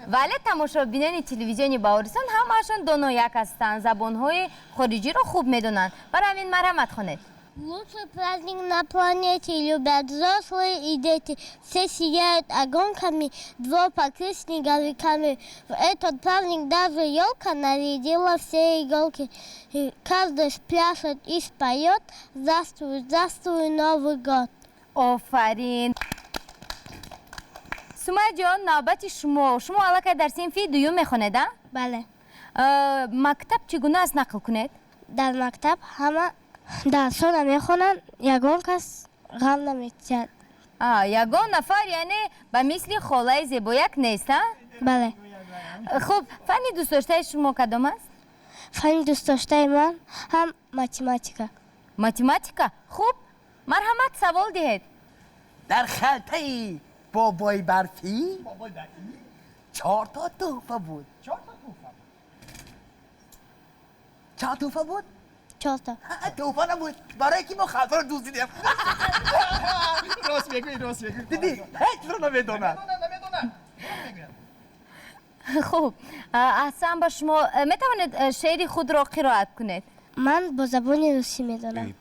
вале тамошобинони телевизиони Баҳористон ҳамаашон донояк ҳастанд, забонҳои хориҷиро хуб медонанд. Барои ҳамин марҳамат, хонед. Лучший праздник на планете любят взрослые и дети. Все сияют огоньками, двор покрыт снеговиками. В этот праздник даже елка нарядила все иголки. И каждый спляшет и споет: «Здравствуй, здравствуй, Новый год!» Офарин! Сумайяҷон, навбати шумо. Шумо аллакай дар синфи дуюм мехонед, а? Бале. Мактаб чӣ гуна аст, нақл кунед. Дар мактаб ҳама дарсона мехонанд, ягон кас ғам наметиҳад. Ягон нафар, яъне ба мисли холаи Зебояк нест, а? Бале. Хуб, фанни дӯстдоштаи шумо кадом аст? Фанни дӯстдоштаи ман ҳам математика. Математика. Хуб, марҳамат, савол диҳед. Дар халтаи бобои барфӣ чорта туҳфа буд. Чанд туҳфа буд? Чорта. Туҳфа набуд, барое ки мо халтаро дуздидем. Рост мегӯӣ, рост мегӯӣ. Дидӣ, ҳечро намедонад. Намедонад. Хуб, аҳсан ба шумо. Метавонед шеъри худро қироат кунед. Ман бо забони русӣ медонам.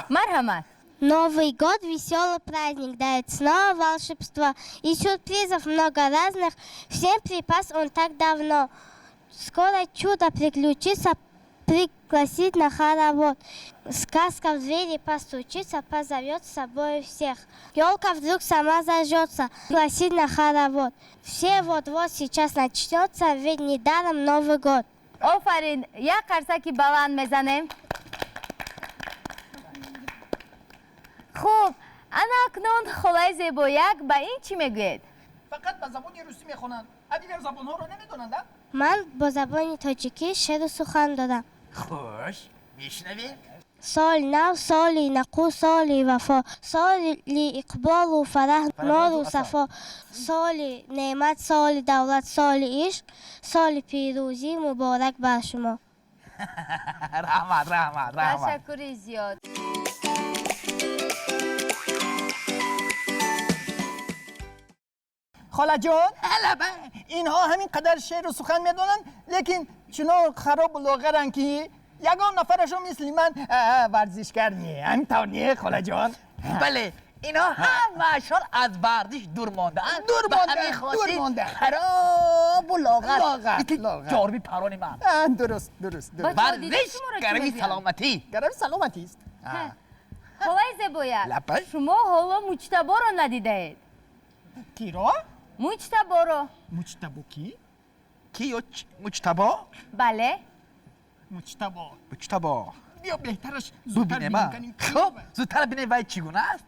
Марҳамат. Новый год – веселый праздник, дарит снова волшебство. И сюрпризов много разных, всем припас он так давно. Скоро чудо приключится, пригласит на хоровод. Сказка в двери постучится, позовет с собой всех. Елка вдруг сама зажжется, пригласит на хоровод. Все вот-вот сейчас начнется, ведь недаром Новый год. Офарин! Як қарсаки баланд мезанем. Хуб, ана акнун холаи Зебояк, ба ин чӣ мегӯед? Фақат ба забони русӣ мехонанд, а дигар забонҳоро намедонанд, а? Ман бо забони тоҷикӣ шеъру сухан дорам. Хуш, мешунавем. Соли нав, соли нақу, соли вафо, соли иқболу фараҳ, нору сафо, соли неъмат, соли давлат, соли ишқ, соли пирӯзӣ муборак бар шумо. Раҳмат, раҳмат, раҳмат. Ташаккури зиёд. Холаҷон, инҳо ҳамин қадар шеъру сухан медонанд, лекин чунон харобу лоғаранд, ки ягон нафарашон мисли ман варзишгар не. Ҳамин тавр не, холаҷон? Бале, инҳо ҳамаашон аз варзиш дур мондаанд. Дур Ба мондаанд, ҳамин дур хотир мондаанд. харобу лоғар. Лоғар, Мисли лоғар. ҷоруби парони ман. Дуруст, дуруст, дуруст. Бачаҳо, дида Варзиш шуморо чӣ гарави мегӯянд? саломатӣ. Гарави саломатист. Холаи Зебояк, Лапай. шумо ҳоло Муҷтаборо надидаед. Киро? Муҷтаборо. Муҷтабо кӣ? Ки ё Муҷтабо? Бале. Муҷтабо. Муҷтабо. Биё, беҳтараш зудтар Бубинем, а? бинем. Хуб, зудтар бинем, вай чӣ гуна аст.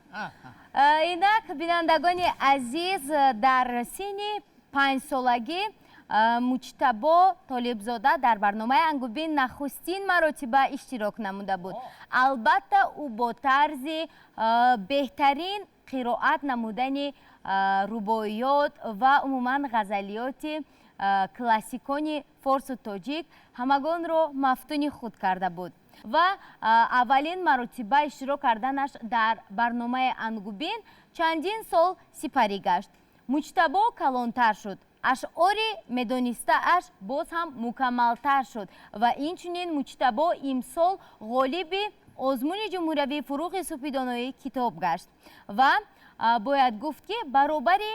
Инак, бинандагони азиз, дар синни 5-солагӣ Муҷтабо Толибзода дар барномаи Ангубин нахустин маротиба иштирок намуда буд. Албатта, ӯ бо тарзи беҳтарин қироат намудани рубоиёт ва умуман ғазалиёти классикони форсу тоҷик ҳамагонро мафтуни худ карда буд ва аввалин маротиба иштирок карданаш дар барномаи Ангубин чандин сол сипарӣ гашт. Муҷтабо калонтар шуд, ашъори медонистааш боз ҳам мукаммалтар шуд ва инчунин Муҷтабо имсол ғолиби озмуни ҷумҳуриявии «Фуруғи субҳи китоб» гашт ва бояд гуфт, ки баробари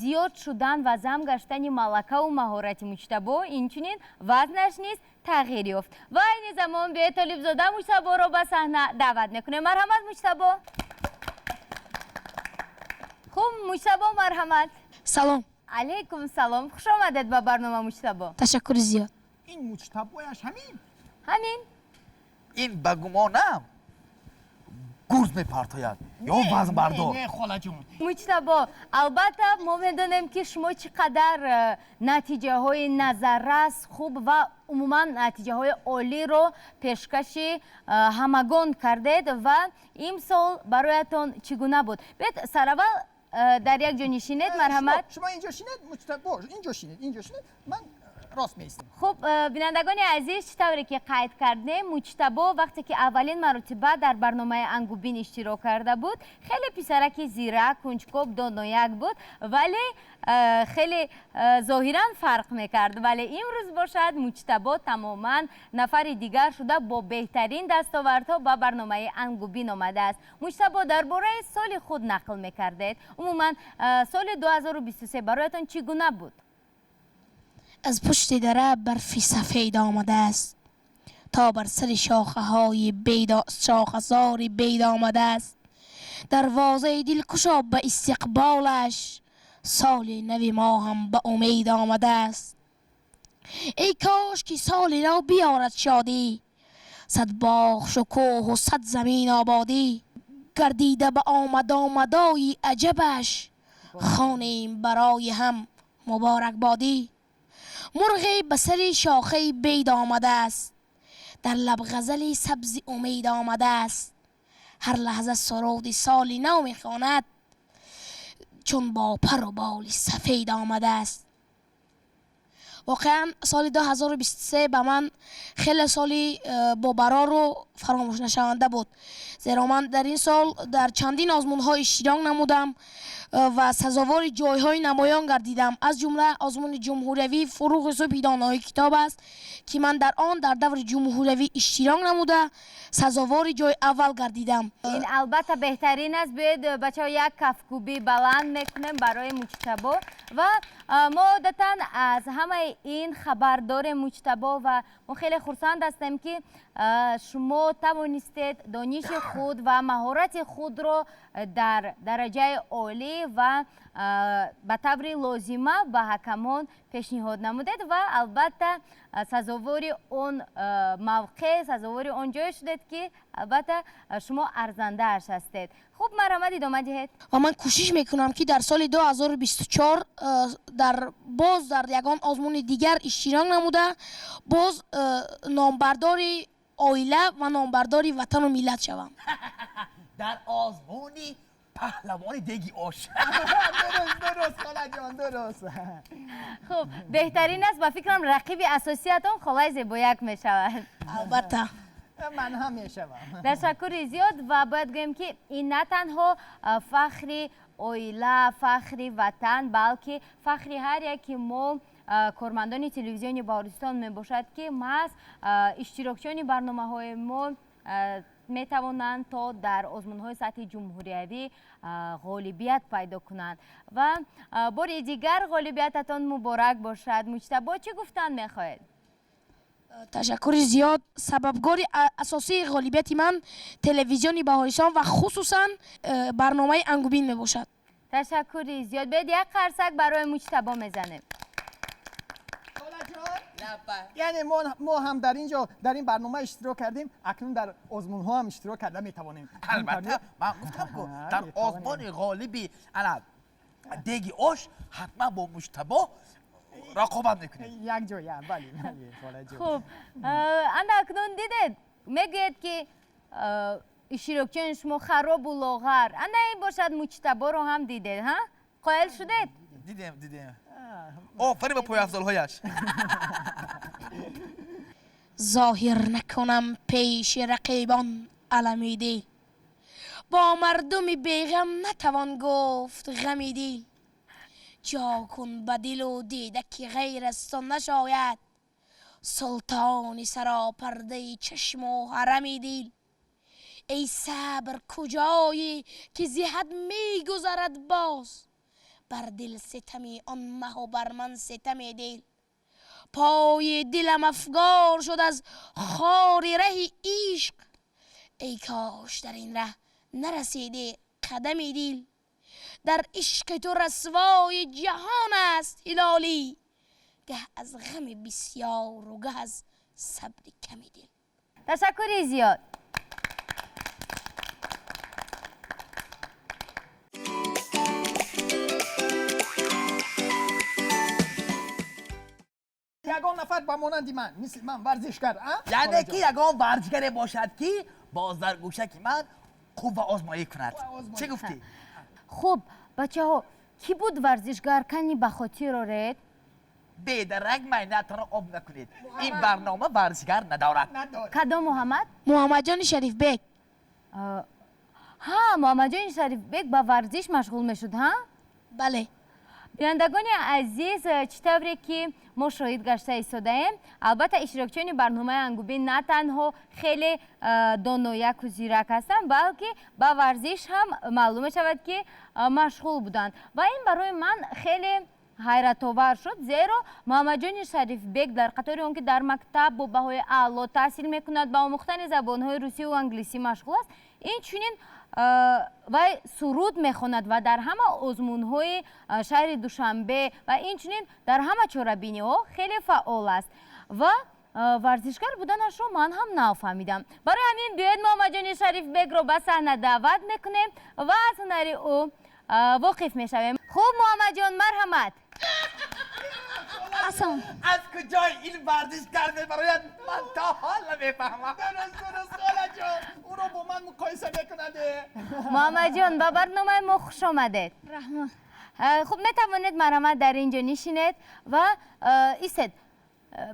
зиёд шудан ва зам гаштани малакаву маҳорати Муҷтабо, инчунин вазнаш низ тағйир ёфт. Ва айни замон биёед, Толибзода Муҷтаборо ба саҳна даъват мекунем. Марҳамат, Муҷтабо. Хуб, Муҷтабо, марҳамат. Салом. Алайкум салом, хуш омадед ба барнома, Муҷтабо. Ташаккури зиёд. Ин муҷтабояш ҳамин? Ҳамин. Ин, ба гумонам, гурз мепартояд ё вазнбардор. Не, холаҷон. Муҷтабо, албатта, мо медонем, ки шумо чӣ қадар натиҷаҳои назаррас, хуб ва умуман натиҷаҳои олиро пешкаши ҳамагон кардед ва имсол бароятон чӣ гуна буд? Биёед, сараввал дар як ҷо нишинед, марҳамат. Шумо инҷо шинед, Муҷтабо, инҷо шинед, инҷо шинед. Ман Рост меистем. Хуб, бинандагони азиз, чӣ тавре ки қайд кардем, Муҷтабо вақте ки аввалин маротиба дар барномаи Ангубин иштирок карда буд, хеле писараки зирак, кунҷкоб, донояк буд, вале хеле зоҳиран фарқ мекард. Вале имрӯз бошад, Муҷтабо тамоман нафари дигар шуда, бо беҳтарин дастовардҳо ба барномаи Ангубин омадааст. Муҷтабо, дар бораи соли худ нақл мекардед. Умуман, соли 2023 бароятон чӣ гуна буд? Аз пушти дара барфи сафед омадааст, то бар сари шохаҳои шохасори бед омадааст. Дарвозаи дилкушо ба истиқболаш, соли нави мо ҳам ба умед омадааст. Эй кош ки соли нав биёрад шодӣ, сад боғ шукӯҳу сад замин ободӣ. Гардида ба омадомадои аҷабаш, хонем барои ҳам муборакбодӣ. Мурғе ба сари шохаи бед омадааст, дар лаб ғазали сабзи умед омадааст. Ҳар лаҳза суруди соли нав мехонад, чун бо пару боли сафед омадааст. Воқеан, соли 2023 ба ман хеле соли бобарору фаромӯшнашаванда буд, зеро ман дар ин сол дар чандин озмунҳо иштирок намудам ва сазовори ҷойҳои намоён гардидам. Аз ҷумла озмуни ҷумҳуриявӣ «Фурӯғи субҳи донои китоб» аст, ки ман дар он дар даври ҷумҳуриявӣ иштирок намуда, сазовори ҷои аввал гардидам. Ин албатта беҳтарин аст. Биёед, бачаҳо, як кафкӯбӣ баланд мекунем барои Муҷтабо. Ва мо одатан аз ҳамаи ин хабар дорем, Муҷтабо, ва мо хеле хурсанд ҳастем, ки шумо тавонистед дониши худ ва маҳорати худро дар дараҷаи олӣ ва ба таври лозима ба ҳакамон пешниҳод намудед ва албатта сазовори он мавқеъ, сазовори он ҷое шудед, ки албатта шумо арзандааш ҳастед. Хуб, марҳамат, идома диҳед. Ва ман кӯшиш мекунам, ки дар соли 2024 дар боз дар ягон озмуни дигар иштирок намуда, боз номбардори оила ва номбардори ватану миллат шавам. Дар озмуни паҳлавони деги ош. Дуруст, дуруст, холаҷон, дуруст. Хуб, беҳтарин аст. Ба фикрам, рақиби асосиятон холаи Зебояк мешавад. Албатта. Ман ҳам мешавам. Ташаккури зиёд. Ва бояд гӯем, ки ин на танҳо фахри оила, фахри ватан, балки фахри ҳар яки мо, кормандони телевизиони Баҳористон мебошад, ки маҳз иштирокчиёни барномаҳои мо метавонанд то дар озмунҳои сатҳи ҷумҳуриявӣ ғолибият пайдо кунанд. Ва бори дигар ғолибиятатон муборак бошад. Муҷтабо, чӣ гуфтан мехоҳед? Ташаккури зиёд. Сабабгори асосии ғолибияти ман телевизиони Баҳористон ва хусусан барномаи Ангубин мебошад. Ташаккури зиёд. Биёед, як қарсак барои Муҷтабо мезанем. Яъне мо ҳам дар ин ҷо, дар ин барнома иштирок кардем, акнун дар озмунҳо ҳам иштирок карда метавонем. Албатта, ман гуфтам ку, дар озмуни ғолиби ана деги ош ҳатман бо Муҷтабо рақобат мекунем. Як ҷоя, бале, бале, холаҷон. Хуб, ана акнун дидед, мегӯед, ки иштирокчиёни шумо харобу лоғар. Ана ин бошад, Муҷтаборо ҳам дидед, ҳа, қоил шудед? Дидем, дидем. Офарин ба пойафзолҳояш. Зоҳир накунам пеши рақибон алами дил, бо мардуми беғам натавон гуфт ғами дил. Ҷо кун ба дилу дида, ки ғайр аз ту нашояд султони саропардаи чашму ҳарами дил. Эй сабр, куҷоӣ, ки зи ҳад мегузарад боз бар дил ситами он маҳу бар ман ситами дил. Пои дилам афгор шуд аз хори раҳи ишқ, эй кош дар ин раҳ нарасиди қадами дил. Дар ишқи ту расвои ҷаҳон аст ҳилолӣ, гаҳ аз ғами бисёру гаҳ аз сабри ками дил. Ташаккури зиёд. Ягон нафар ба монанди ман, мисли ман варзишгар, а? Яъне ки ягон варзишгаре бошад, ки боз дар гӯшаки ман қувваозмоӣ кунад. Чӣ гуфтӣ? Хуб, бачаҳо, кӣ буд варзишгар, кани ба хотир оред? Бедарак майнатонро об накунед. Ин барнома варзишгар надорад. Кадом Муҳаммад? Муҳаммадҷони Шарифбек. Ҳа, Муҳаммадҷони Шарифбек ба варзиш машғул мешуд, ҳа? Бале. Бинандагони азиз, чӣ тавре ки мо шоҳид гашта истодаем, албатта иштирокчиёни барномаи Ангубин на танҳо хеле донояку зирак ҳастанд, балки ба варзиш ҳам маълум мешавад, ки машғул буданд. Ва ин барои ман хеле ҳайратовар шуд, зеро Муҳаммадҷони Шарифбек дар қатори он ки дар мактаб бо баҳои аъло таҳсил мекунад, ба омӯхтани забонҳои русию англисӣ машғул аст, инчунин вай суруд мехонад ва дар ҳама озмунҳои шаҳри Душанбе ва инчунин дар ҳама чорабиниҳо хеле фаъол аст. Ва варзишгар буданашро ман ҳам нафаҳмидам. Барои ҳамин биёед Муҳаммадҷони Шарифбекро ба саҳна даъват мекунем ва аз ҳунари ӯ воқиф мешавем. Хуб, Муҳаммадҷон, марҳамат. Ассалом. Аз куҷои ин варзишгар мебарояд, ман то ҳол намефаҳмам. Дуруст, дуруст, холаҷон, ӯро бо ман муқоиса мекунад. Муҳаммадҷон, ба барномаи мо хуш омадед. Раҳмат. Хуб, метавонед марҳамат дар ин ҷо нишинед ва истед.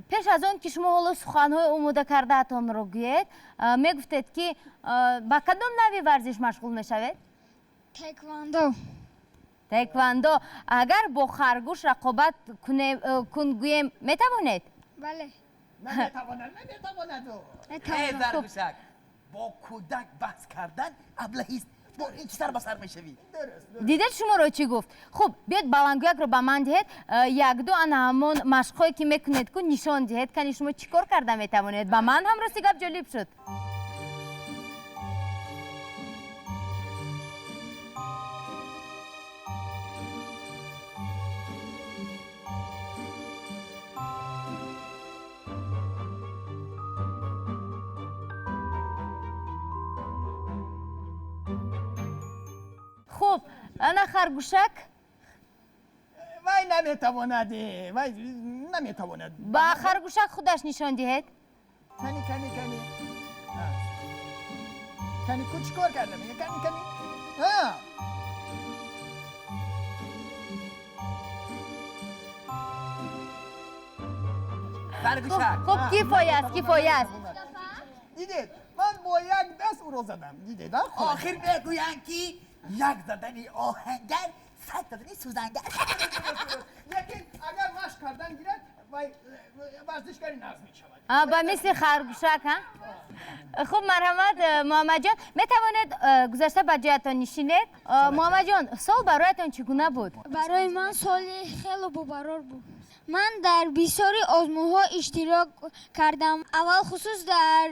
Пеш аз он ки шумо ҳоло суханҳои омода кардаатонро гӯед, мегуфтед ки ба кадом навъи варзиш машғул мешавед? Таеквондо. Таеквондо. Агар бо харгӯш рақобат кун гӯем, метавонед? Бале. Наметавонад, наметавонад. Э, Заргӯшак, бо кӯдак баҳс кардан аблаҳист. Бо ин чӣ сар ба сар мешавӣ? Дидед шуморо чӣ гуфт? Хуб, биёед баландгӯякро ба ман диҳед, якду ана ҳамон машқҳое ки мекунед ку нишон диҳед, кани шумо чӣ кор карда метавонед. Ба ман ҳам рости гап ҷолиб шуд. Хуб, ана харгӯшак. Вай наметавонад, вай наметавонад. Ба харгӯшак худаш нишон диҳед. Кани, кани, кани. Кани, ку чӣ кор карда? Кани, кани. Заргӯшак. Хуб, кифоя аст, кифоя аст. Дидед, ман бо як даст ӯро задам. Дидед, а? Охир мегӯянд, ки як задани оҳангар, сад задани сӯзангар. Лекин агар машқ кардан гирад, вай варзишгари нағз мешавад. Ба мисли харгӯшак, ҳа? Хуб, марҳамат, Муҳаммадҷон, метавонед гузашта ба ҷоятон нишинед. Муҳаммадҷон, сол бароятон чӣ гуна буд? Барои ман соли хеле бобарор буд. Ман дар бисёри озмунҳо иштирок кардам. Аввал хусус дар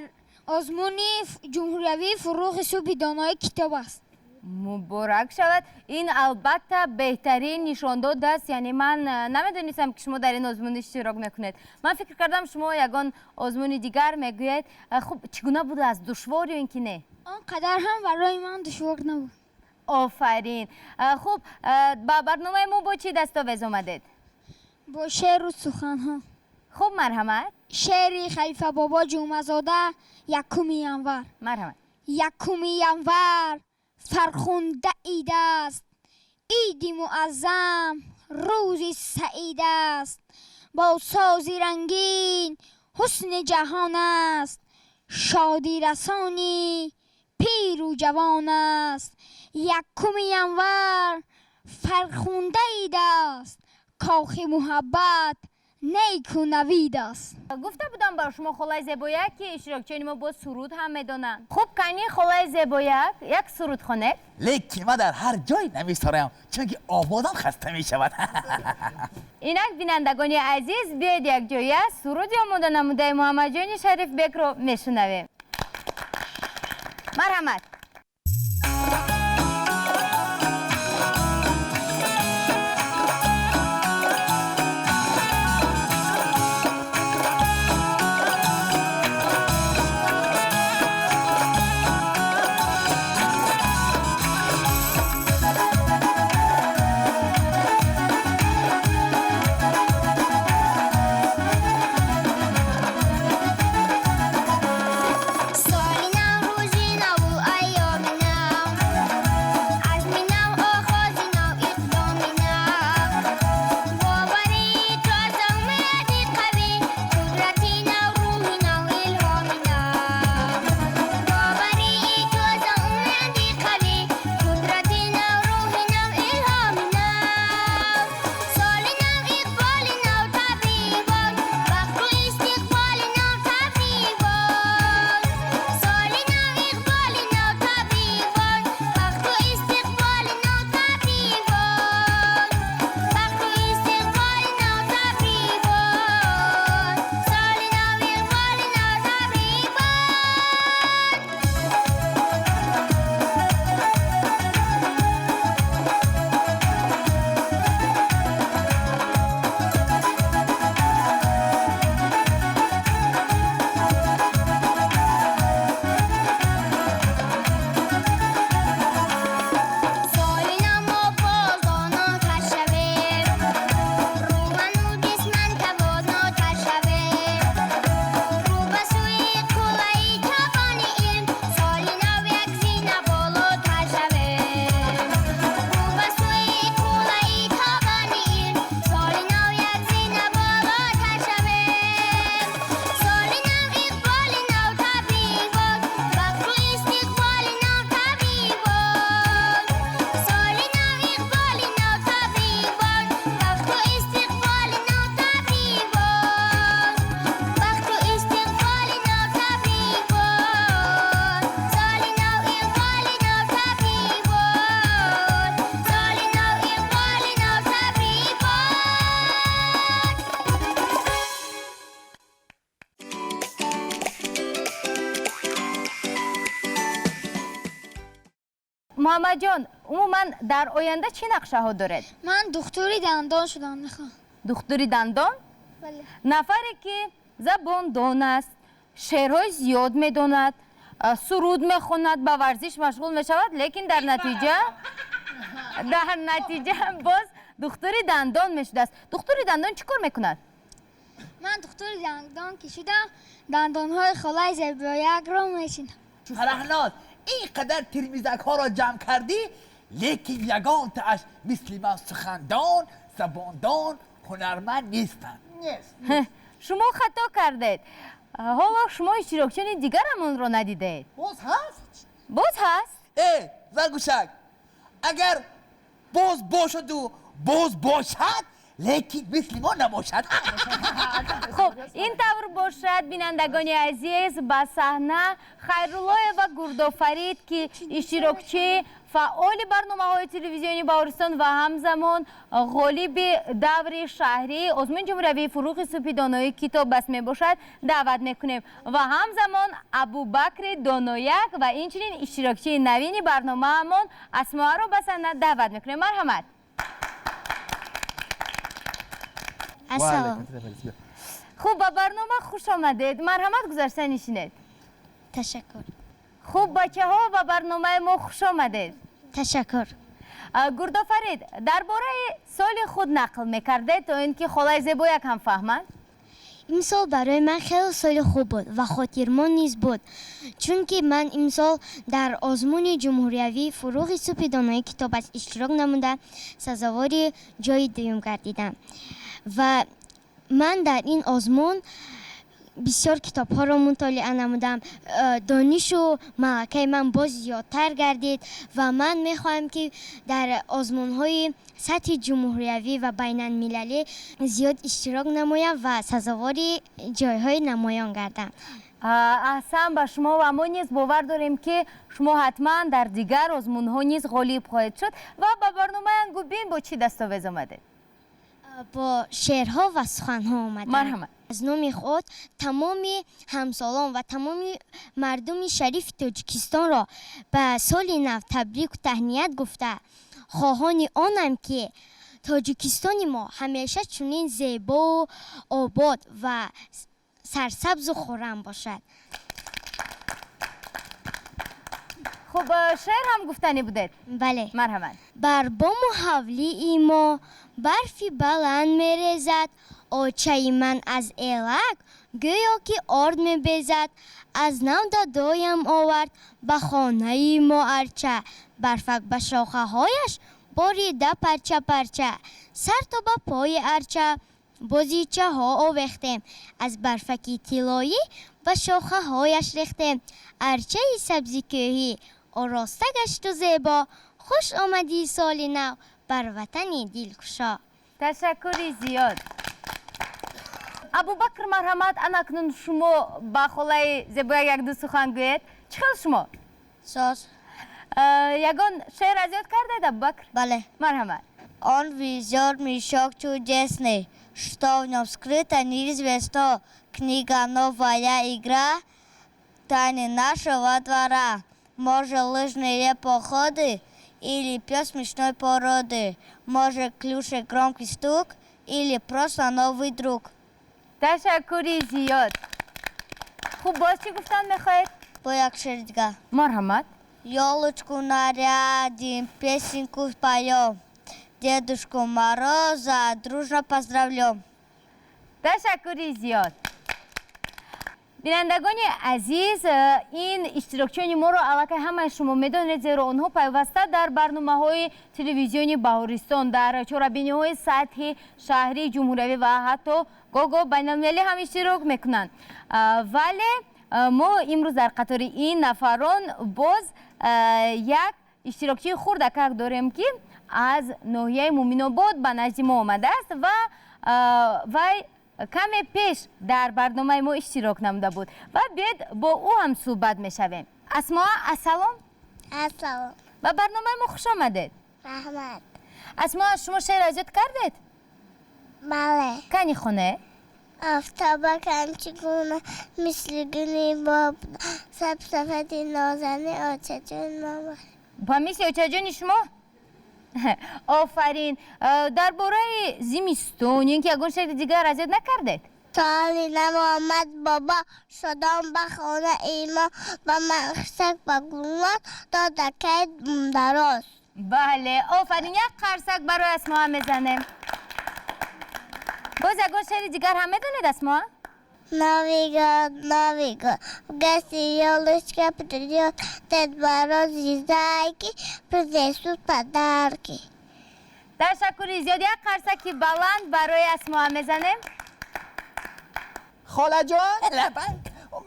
озмуни ҷумҳуриявии фурӯғи субҳи донои китоб аст. Муборак шавад. Ин албатта беҳтарин нишондод аст. Яъне ман намедонистам, ки шумо дар ин озмун иштирок мекунед. Ман фикр кардам, шумо ягон озмуни дигар мегӯед. Хуб, чӣ гуна будааст? Душвор ё ин ки не? Он қадар ҳам барои ман душвор набуд. Офарин. Хуб, ба барномаи мо бо чӣ дастовез омадед? Бо шеъру суханҳо. Хуб, марҳамат. Шеъри Халифа бобо Ҷумъазода, 1 январ. Марҳамат. 1 январ фархунда ид аст, иди муаззам, рӯзи саид аст, бо сози рангин ҳусни ҷаҳон аст, шодирасони пиру ҷавон аст. 1 январ фархунда ид аст, кохи муҳаббат неку навид аст. Гуфта будам ба шумо, холаи Зебояк, ки иштирокчиёни мо боз суруд ҳам медонанд. Хуб, кани холаи Зебояк як суруд хонед. Лекин ман дар ҳар ҷой намесароям, чунки овозам хаста мешавад. Инак, бинандагони азиз, биёед якҷоя суруди омода намудаи Муҳаммадҷони Шарифбекро мешунавем. Марҳамат. Соли нав, рӯзи наву айёми нав. Муҳаммадҷон, умуман дар оянда чӣ нақшаҳо доред? Ман духтури дандон шудан мехоҳам. Духтури дандон? Бале. Нафаре ки забондон аст, шеърҳои зиёд медонад, суруд мехонад, ба варзиш машғул мешавад, лекин дар натиҷа боз духтури дандон мешудааст. Духтури дандон чӣ кор мекунад? Ман духтури дандон ки шудам, дандонҳои холаи Зебоякро мечинам. Фараҳноз, ин қадар термизакҳоро ҷамъ кардӣ, лекин ягонтааш мисли ман сухандон, забондон, ҳунарманд нестанд. Нест. Шумо хато кардед. Ҳоло шумо иштирокчиёни дигарамонро надидаед. Боз ҳаст? Боз ҳаст. Э, Заргӯшак, агар боз бошаду боз бошад, лекин мисли мо набошад. Хуб, ин тавр бошад, бинандагони азиз, ба саҳна Хайруллоева Гурдофарид, ки иштирокчии фаъоли барномаҳои телевизиони Баҳористон ва ҳамзамон ғолиби даври шаҳрии озмуни ҷумҳуриявии «Фурӯғи субҳи донои китоб аст» мебошад, даъват мекунем ва ҳамзамон Абубакри Донояк ва инчунин иштирокчии навини барномаамон Асмоаро ба саҳна даъват мекунем. Марҳамат. Ассалом. Хуб, ба барнома хуш омадед. Марҳамат, гузашта нишинед. Ташаккур. Хуб, бачаҳо, ба барномаи мо хуш омадед. Ташаккур. Гурдофарид, дар бораи соли худ нақл мекардед, то ин ки холаи Зебояк ҳам фаҳманд. Имсол барои ман хеле соли хуб буд ва хотирмон низ буд, чунки ман имсол дар озмуни ҷумҳуриявии «Фурӯғи субҳи донои китоб аст» иштирок намуда, сазовори ҷои дуюм гардидам ва ман дар ин озмун бисёр китобҳоро мутолиа намудам. Донишу малакаи ман боз зиёдтар гардид ва ман мехоҳам, ки дар озмунҳои сатҳи ҷумҳуриявӣ ва байналмилалӣ зиёд иштирок намоям ва сазовори ҷойҳои намоён гардам. Аҳсан ба шумо ва мо низ бовар дорем, ки шумо ҳатман дар дигар озмунҳо низ ғолиб хоҳед шуд. Ва ба барномаи Ангубин бо чӣ дастовез омадед? Бо шеърҳо ва суханҳо омадам. Марҳамат. Аз номи худ тамоми ҳамсолон ва тамоми мардуми шарифи Тоҷикистонро ба соли нав табрику таҳният гуфта, хоҳони онам, ки Тоҷикистони мо ҳамеша чунин зебову обод ва сарсабзу хуррам бошад. Хуб, шеър ҳам гуфтанӣ будед? Бале. Марҳамат. Бар бому ҳавлии мо барфи баланд мерезад, очаи ман аз элак гӯё ки орд мебезад. Аз нав дадоям овард ба хонаи мо арча, барфак ба шохаҳояш борида парча парча. Сар то ба пои арча бозичаҳо овехтем, аз барфаки тиллоӣ ба шохаҳояш рехтем. Арчаи сабзи кӯҳӣ ороста гашту зебо. Хуш омадӣ, соли нав, бар ватани дилкушо. Ташаккури зиёд. Абубакр, марҳамат, анакнун шумо ба холаи Зебояк якду сухан гӯед. Чӣ хел шумо? Соз. Ягон шеър аз ёд кардед, Абубакр? Бале. Марҳамат. Он везет мешок чудесный, что в нем скрыто, неизвестно. Книга новая игра, тайны нашего двора. Может, лыжные походы или пес смешной породы. Может, клюшек громкий стук или просто новый друг. Ташаккури зиёд. Хуб, боз чӣ гуфтан мехоҳед? Бо як шеъри дигар. Марҳамат. Елочку нарядим, песенку споем, Дедушку Мороза дружно поздравлем. Ташаккури зиёд. Бинандагони азиз, ин иштирокчиёни моро аллакай ҳамаи шумо медонед, зеро онҳо пайваста дар барномаҳои телевизиони Баҳористон, дар чорабиниҳои сатҳи шаҳрӣ, ҷумҳуриявӣ ва ҳатто гоҳ-гоҳ байналмилалӣ ҳам иштирок мекунанд. Вале мо имрӯз дар қатори ин нафарон боз як иштирокчии хурдакак дорем, ки аз ноҳияи Муминобод ба назди мо омадааст ва вай каме пеш дар барномаи мо иштирок намуда буд. Ва биёед, бо ӯ ҳам суҳбат мешавем. Асмоа, ассалом. Ассалом. Ба барномаи мо хуш омадед. Раҳмат. Асмоа, шумо шеър аз ёд кардед? Бале. Кани, хонед. Офтобакам чӣ гуна мисли гули боб, сабсафеди нозани очаҷон мо. Ба мисли очаҷони шумо? Офарин. Дар бораи зимистон ё ин ки ягон шеъри дигар аз ёд накардед? Соли нав омад, бобо шодон ба хонаи мо, ба махшак ба гулнор додакай дароз. Бале, офарин, як қарсак барои Асмоа мезанем. Боз ягон шеъри дигар ҳам медонед, Асмоа? Новый год, Новый год, в гости елочка придет, Дед Мороз и зайки принесут подарки. Ташаккури зиёд, як қарсаки баланд барои Асмоа мезанем. Холаҷон,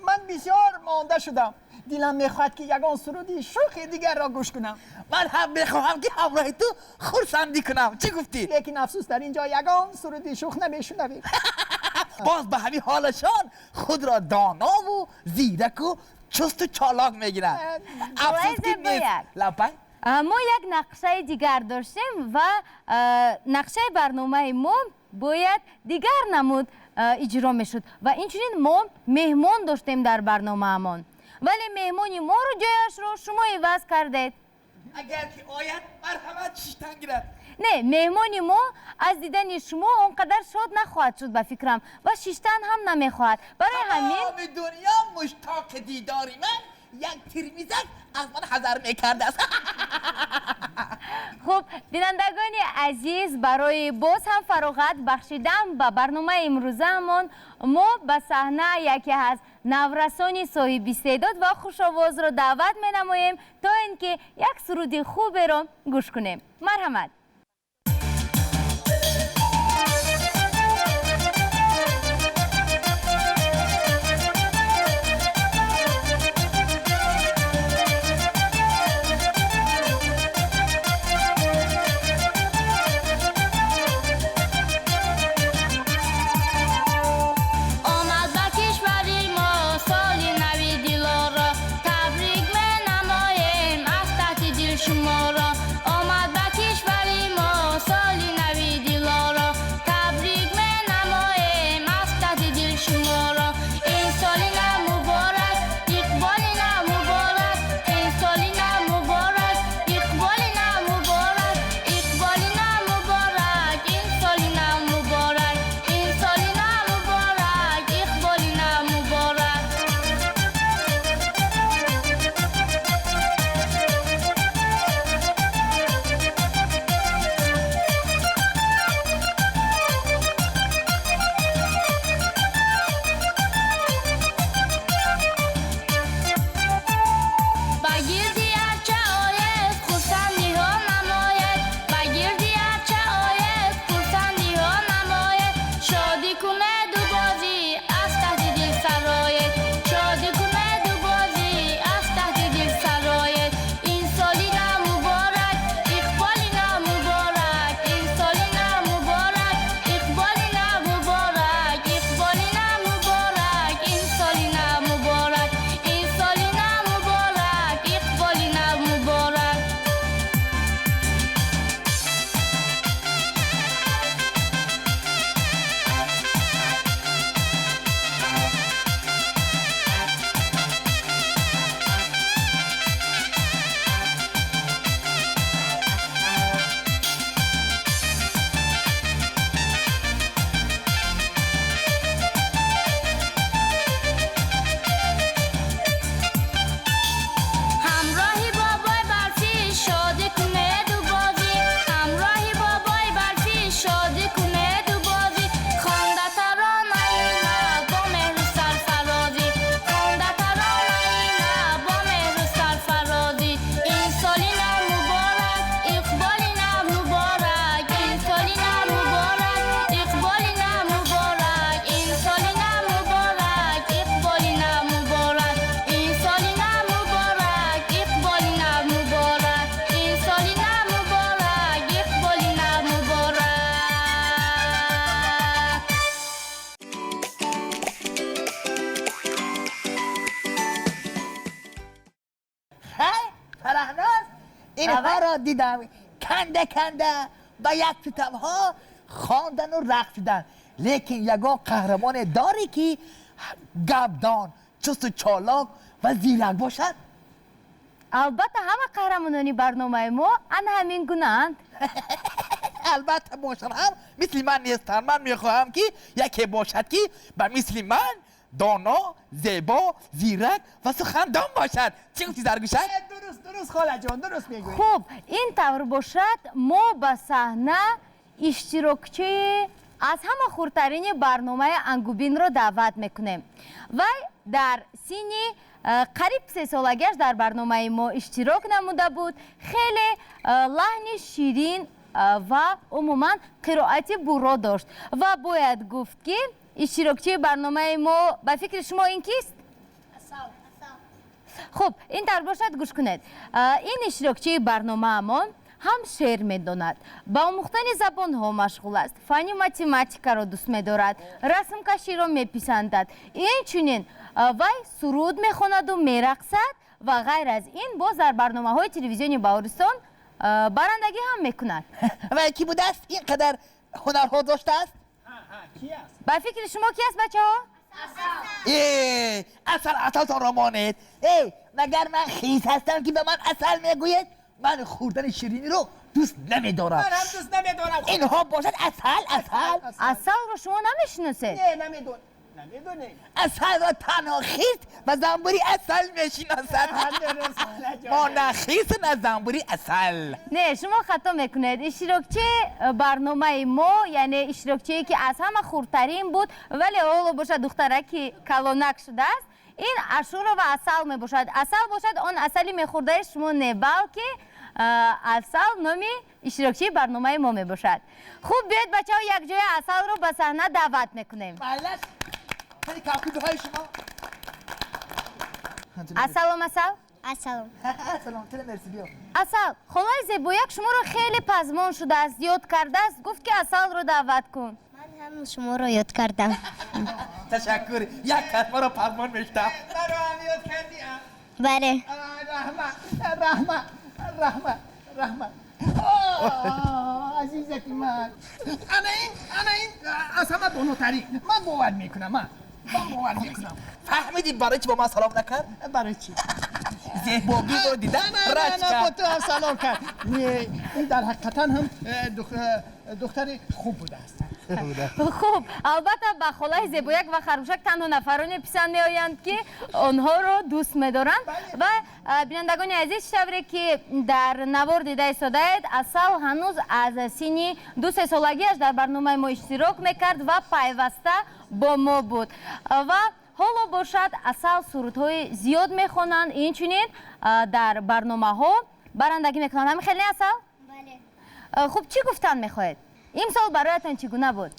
ман бисёр монда шудам. Дилам мехоҳад, ки ягон суруди шӯхи дигарро гӯш кунам. Ман ҳам мехоҳам, ки ҳамроҳи ту хурсандӣ кунам. Чӣ гуфтӣ? Лекин афсӯс, дар ин ҷо ягон суруди шӯх намешунавем. Боз ба ҳамин ҳолашон худро донову зираку чусту чолок мегиранд. Афсӯс, ки нест. Лаббай. Мо як нақшаи дигар доштем ва нақшаи барномаи мо бояд дигар намуд иҷро мешуд ва инчунин мо меҳмон доштем дар барномаамон, вале меҳмони моро ҷояшро шумо иваз кардед. Агар ки ояд, марҳамат, шиштан гирад. Не, меҳмони мо аз дидани шумо он қадар шод нахоҳад шуд, ба фикрам, ва шиштан ҳам намехоҳад. Барои ҳамин Тамоми дунё муштоқи дидори ман, як тирмизак аз ман ҳазар мекардааст. Хуб, бинандагони азиз, барои боз ҳам фароғат бахшидан ба барномаи имрӯзаамон мо ба саҳна яке аз наврасони соҳибистеъдод ва хушовозро даъват менамоем, то ин ки як суруди хуберо гӯш кунем. Марҳамат. Омад ба кишвари мо соли нави дилоро, табрик менамоем аз таҳти дил шуморо. Омад ба кишвари мо соли нави дилоро, табрик менамоем аз таҳти дил шуморо. Ин соли нав муборак, иқболи нав муборак, ин соли нав муборак, иқболи нав муборак, иқболи нав муборак, ин соли нав муборак, ин соли нав муборак, иқболи нав муборак. Ба гирди арча оед, хурсандиҳо намоед, ба гирди арча оед, хурсандиҳо намоед. Шодӣ кунеду бозӣ аз таҳти дил сароед, шодӣ кунеду бозӣ аз таҳти дил сароед. Ин соли нав муборак, иқболи нав муборак, ин соли нав муборак, иқболи нав муборак, иқболи нав муборак, ин соли нав муборак, ин соли нав муборак, иқболи нав муборак. Ҳамроҳи бобои барфӣ шодӣ кунеду бозӣ, ҳамроҳи бобои барфӣ шодӣ кунеду бозӣ. Хонда таронаи нав бо меҳру сарфарозӣ, хонда таронаи нав бо меҳру сарфарозӣ. Ин соли нав муборак, иқболи нав муборак, ин соли нав муборак, иқболи нав муборак, ин соли нав муборак, иқболи нав муборак, ин соли нав муборак, иқболи нав муборак, ин соли нав муборак, иқболи нав муборак. Хай, Фараҳноз, инҳоро дидам, канда канда ба як тутамҳо хондану рақсидан, лекин ягон қаҳрамоне дорӣ, ки гапдон, чусту чолок ва зирак бошад? Албатта, ҳама қаҳрамонони барномаи мо ана ҳамин гунаанд. Албатта, бошад ҳам мисли ман нестанд. Ман мехоҳам, ки яке бошад, ки ба мисли ман доно, зебо, зирак ва сухандон бошад. Чӣ гуфтӣ, Заргӯшак? Дуруст, дуруст, холаҷон, дуруст мегӯӣ. Хуб, ин тавр бошад, мо ба саҳна иштирокчии аз ҳама хурдтарини барномаи Ангубинро даъват мекунем. Вай дар синни қариб 3 солагиаш дар барномаи мо иштирок намуда буд. Хеле лаҳни ширин ва умуман қироати бурро дошт. Ва бояд гуфт, ки иштирокчии барномаи мо, ба фикри шумо, ин кист? Хуб, ин тавр бошад, гӯш кунед. Ин иштирокчии барномаамон ҳам шеър медонад, ба омӯхтани забонҳо машғул аст, фанни математикаро дӯст медорад, расмкаширо меписандад. Инчунин вай суруд мехонаду мерақсад ва ғайр аз ин боз дар барномаҳои телевизиони Баҳористон барандагӣ ҳам мекунад. Вай кӣ будааст, ин қадар ҳунарҳо доштааст? Ба фикри шумо, ки аст, бачаҳо? Э, асал, асалтонро монед. Эй, магар ман хис ҳастам, ки ба ман асал мегӯед? Ман хӯрдани шириниро дӯст намедорам. Ман ҳам дӯст намедорам. Инҳо бошад асал, асал. Асалро шумо намешиносед? Не, намедон, намедонем. Асалро танҳо хис ва занбури асал мешиносад. Мо на хис, на занбури асал. Не, шумо хато мекунед. Иштирокчии барномаи мо, яъне иштирокчие, ки аз ҳама хурдтарин буд, вале ҳоло бошад духтараки калонак шудааст, ин Ашурова Асал мебошад. Асал бошад, он асали мехӯрдаи шумо не, балки Асал номи иштирокчии барномаи мо мебошад. Хуб, биёед, бачаҳо, якҷоя Асалро ба саҳна даъват мекунем. Малаш, хеле кафкӯбиҳои шумо. Ассалом, Асал. Ассалом. Салом, тела, мерси, биё. Асал, холаи Зебояк шуморо хеле пазмон шудааст, ёд кардааст, гуфт, ки Асалро даъват кун. Ман ҳам шуморо ёд кардам. Ташаккур, як кас маро пазмон мешта. Маро ҳам ёд кардӣ, а? Бале. Раҳмат, раҳмат, раҳмат, раҳмат, азизаки ман. Ана ин, ана ин аз ҳама донотарин. Ман бовар мекунам, ман бовар мекунам. Фаҳмидӣ, барои чӣ бо ман салом накард? Барои чӣ? Зебогиро дида раҷ бо кард. Ту ҳам салом кард. Не, ин дар ҳақиқатан ҳам духтари хуб будааст. Хуб, албатта, ба холаи Зебояк ва Харгӯшак танҳо нафароне писанд меоянд, ки онҳоро дӯст медоранд. Ва бинандагони азиз, тавре ки дар навор дида истодаед, Асал ҳанӯз аз синни 2-се солагиаш дар барномаи мо иштирок мекард ва пайваста бо мо буд. Ва ҳоло бошад, Асал сурудҳои зиёд мехонанд, инчунин дар барномаҳо барандагӣ мекунанд. Ҳамин хел не, Асал? Бале. Хуб, чӣ гуфтан мехоҳед? Имсол бароятон чӣ гуна буд?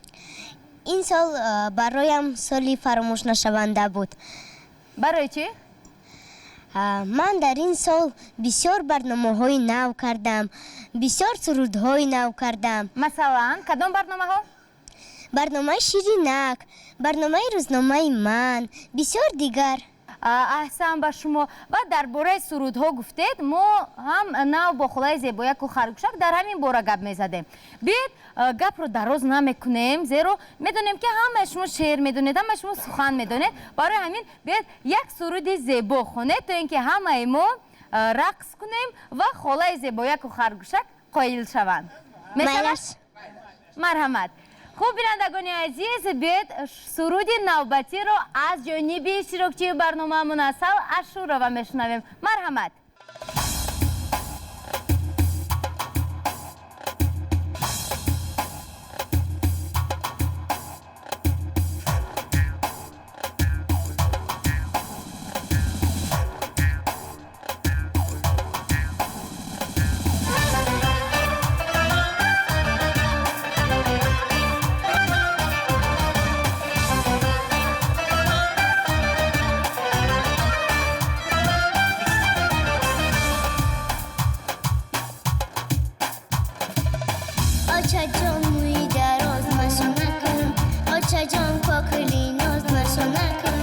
Ин сол бароям соли фаромӯшнашаванда буд. Барои чӣ? Ман дар ин сол бисёр барномаҳои нав кардам, бисёр сурудҳои нав кардам. Масалан, кадом барномаҳо? Барномаи Ширинак, барномаи Рӯзномаи ман, бисёр дигар. Аҳсан ба шумо. Ва дар бораи сурудҳо гуфтед, мо ҳам нав бо холаи Зебояку Харгӯшак дар ҳамин бора гап мезадем. Биёед, гапро дароз намекунем, зеро медонем, ки ҳамаи шумо шеър медонед, ҳамаи шумо сухан медонед. Барои ҳамин биёед, як суруди зебо хонед, то ин ки ҳамаи мо рақс кунем ва холаи Зебояку Харгӯшак қоил шаванд. Мешавад? Майлаш. Марҳамат. Хуб, бинандагони азиз, биёед, суруди навбатиро аз ҷониби иштирокчии барномаамон Асал Ашурова мешунавем. Марҳамат. Очаҷон, мӯи дароз машо накун. Очаҷон, кокули ноз машо накун.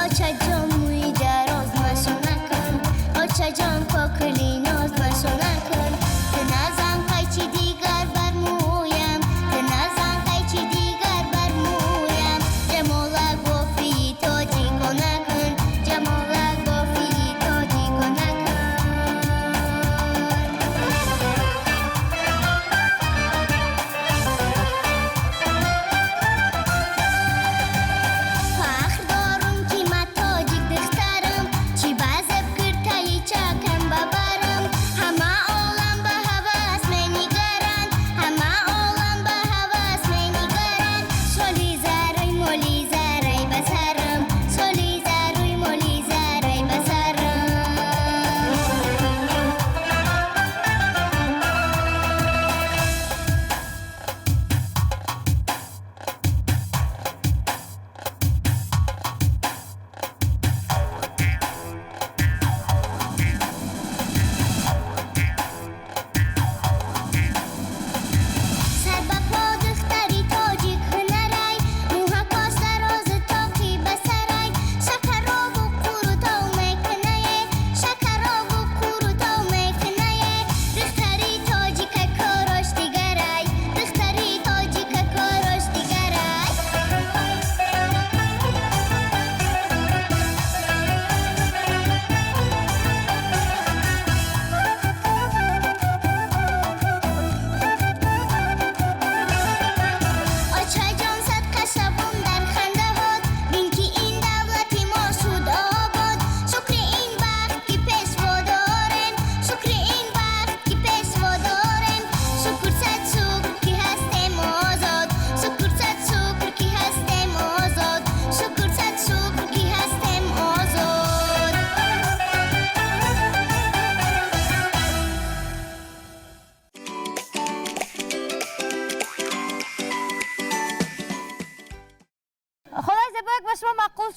Очаҷон, мӯи дароз машо накун. Очаҷон, кокули ноз машо накун. Ту назан қайчи дигар бар мӯям, ту назан қайчи дигар бар мӯям. Ҷамола бофии тоҷико накун, ҷамола бофии тоҷико накун.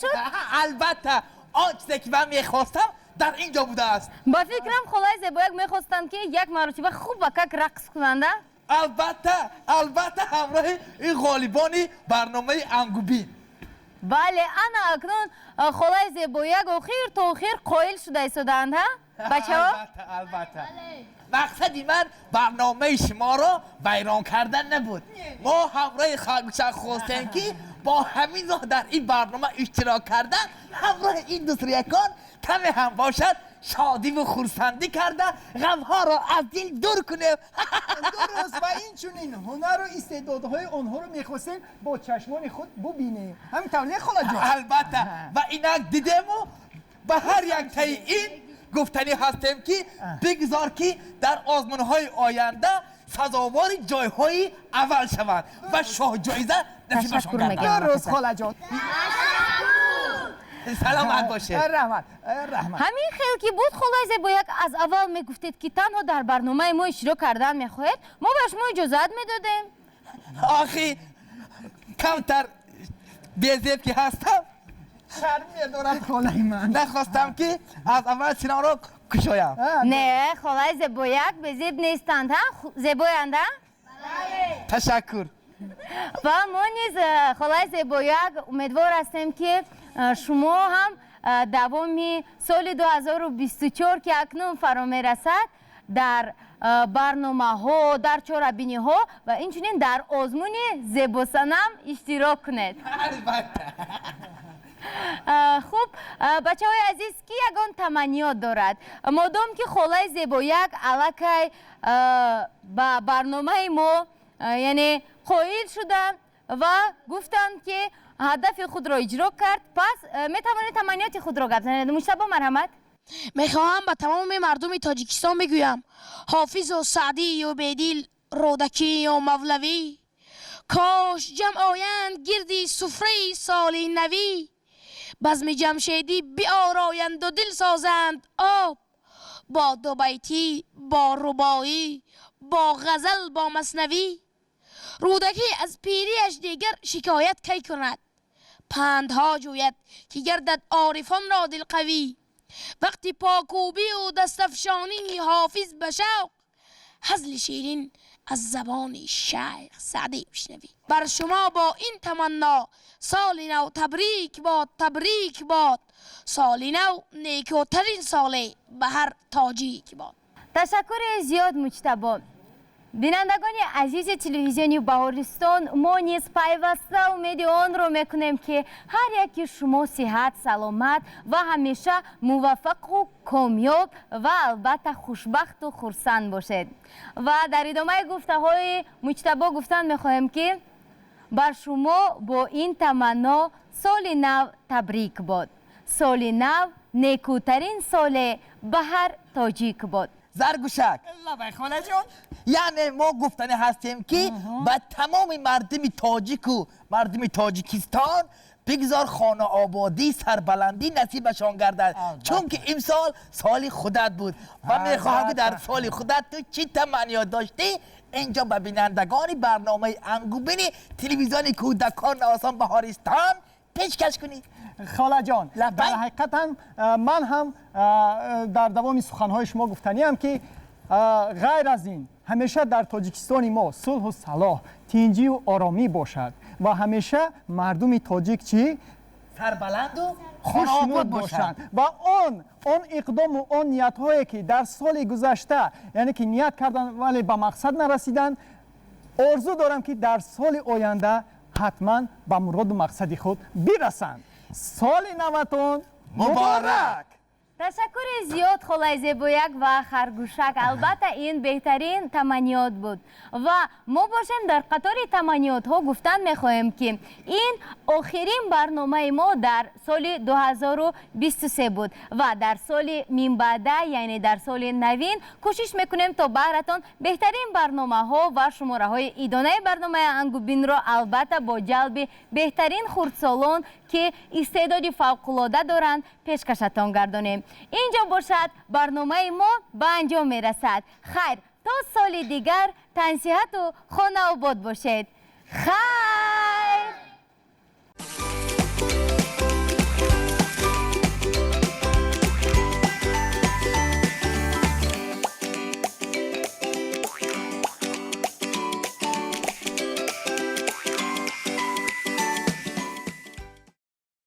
шуд? Албатта, он чизе ки ман мехостам дар ин ҷо будааст. Ба фикрам, холаи Зебояк мехостанд, ки як маротиба хуб ба как рақс кунанд, а? Албатта, албатта, ҳамроҳи ин ғолибони барномаи Ангубин. Бале, ана акнун холаи Зебояк охир то охир қоил шуда истодаанд, ҳа, бачаҳо? Албатта, албатта, мақсади ман барномаи шуморо вайрон кардан набуд. Мо ҳамроҳи Харгӯшак хостем, ки бо ҳамин роҳ дар ин барнома иштирок кардан, ҳамроҳи ин дӯстриякон каме ҳам бошад шодиву хурсандӣ карда, ғамҳоро аз дил дур кунем. Дуруст, ва инчунин ҳунару истеъдодҳои онҳоро мехостем бо чашмони худ бубинем. Ҳамин тавр не, холаҷон? Албатта, ва инак дидему ба ҳар яктаи ин гуфтанӣ ҳастем, ки бигзор, ки дар озмунҳои оянда сазовори ҷойҳои аввал шаванд ва шоҳҷоиза насибашон Ташаккур гардад. мегӯям. Дуруст, холаҷон. Саломат бошед. Раҳмат, раҳмат. Ҳамин хел ки буд, холаи Зебояк, аз аввал мегуфтед, ки танҳо дар барномаи мо иштирок кардан мехоҳед, мо ба шумо иҷозат медодем. Охи, камтар безеб ки ҳастам. Шарм медорад холаи ман. Нахостам, ки аз аввал синамро кушоям. Не, холаи Зебояк безеб нестанд, ҳа? Зебоянд, ҳа? Ташаккур. Ва мо низ, холаи Зебояк, умедвор ҳастем, ки шумо ҳам давоми соли 2024, ки акнун фаро мерасад, дар барномаҳо, дар чорабиниҳо ва инчунин дар озмуни Зебосанам иштирок кунед. Албатта. Хуб, бачаҳои азиз, ки ягон таманниёт дорад? Модом ки холаи Зебояк аллакай ба барномаи мо, яъне қоил шуданд ва гуфтанд, ки ҳадафи худро иҷро кард, пас метавонед таманниёти худро гап занед. Муҷтабо, марҳамат. Мехоҳам ба тамоми мардуми Тоҷикистон бигӯям: Ҳофизу Саъдию Бедил, Рӯдакию Мавлавӣ кош ҷамъ оянд гирди суфраи соли навӣ, базми ҷамшедӣ биороянду дил созанд об бо дубайтӣ, бо рубоӣ, бо ғазал, бо маснавӣ. Рӯдакӣ аз пириаш дигар шикоят кай кунад? Пандҳо ҷӯяд, ки гардад орифонро дилқавӣ. Вақти покӯбию дастафшонии Ҳофиз ба шавқ ҳазли ширин аз забони шайх Саъдӣ бишнавӣ. Бар шумо бо ин таманно соли нав табрик бод, табрик бод. Соли нав некӯтарин соле ба ҳар тоҷик бод. Ташаккури зиёд, Муҷтабо. Бинандагони азизи телевизиони Баҳористон, мо низ пайваста умеди онро мекунем, ки ҳар яки шумо сиҳат, саломат ва ҳамеша муваффақу комёб ва албатта хушбахту хурсанд бошед. Ва дар идомаи гуфтаҳои Муҷтабо гуфтан мехоҳем, ки бар шумо бо ин таманно соли нав табрик бод. Соли нав некӯтарин соле ба ҳар тоҷик бод. Заргӯшак. Лабай, холаҷон. Яъне мо гуфтанӣ ҳастем, ки ба тамоми мардуми тоҷику мардуми Тоҷикистон бигзор хонаободӣ, сарбаландӣ насибашон гардад, чунки имсол соли худат буд ва мехоҳам, ки дар соли худат ту чӣ таманниёт доштӣ, инҷо ба бинандагони барномаи Ангубини телевизиони кӯдакон навосон Баҳористон пешкаш кунӣ. Холаҷон, Лабай. дар ҳақиқатан ман ҳам дар давоми суханҳои шумо гуфтаниам, ки ғайр аз ин ҳамеша дар Тоҷикистони мо сулҳу салоҳ, тинҷию оромӣ бошад ва ҳамеша мардуми тоҷик чӣ? Сарбаланду хушнуд хонаобод бошанд. бошанд ва он иқдому он ниятҳое, ки дар соли гузашта, яъне ки ният карданд, вале ба мақсад нарасиданд, орзу дорам, ки дар соли оянда ҳатман ба муроду мақсади худ бирасанд. Соли наватон муборак! Ташаккури зиёд, холаи Зебояк ва Харгӯшак. Албатта, ин беҳтарин таманниёт буд ва мо бошем, дар қатори таманниётҳо гуфтан мехоҳем, ки ин охирин барномаи мо дар соли 2023 буд ва дар соли минбаъда, яъне дар соли навин, кӯшиш мекунем, то баҳратон беҳтарин барномаҳо ва шумораҳои идонаи барномаи Ангубинро, албатта бо ҷалби беҳтарин хурдсолон, ки истеъдоди фавқулода доранд, пешкашатон гардонем. Инҷо бошад, барномаи мо ба анҷом мерасад. Хайр, то соли дигар тансиҳату хонаобод бошед. Хайр.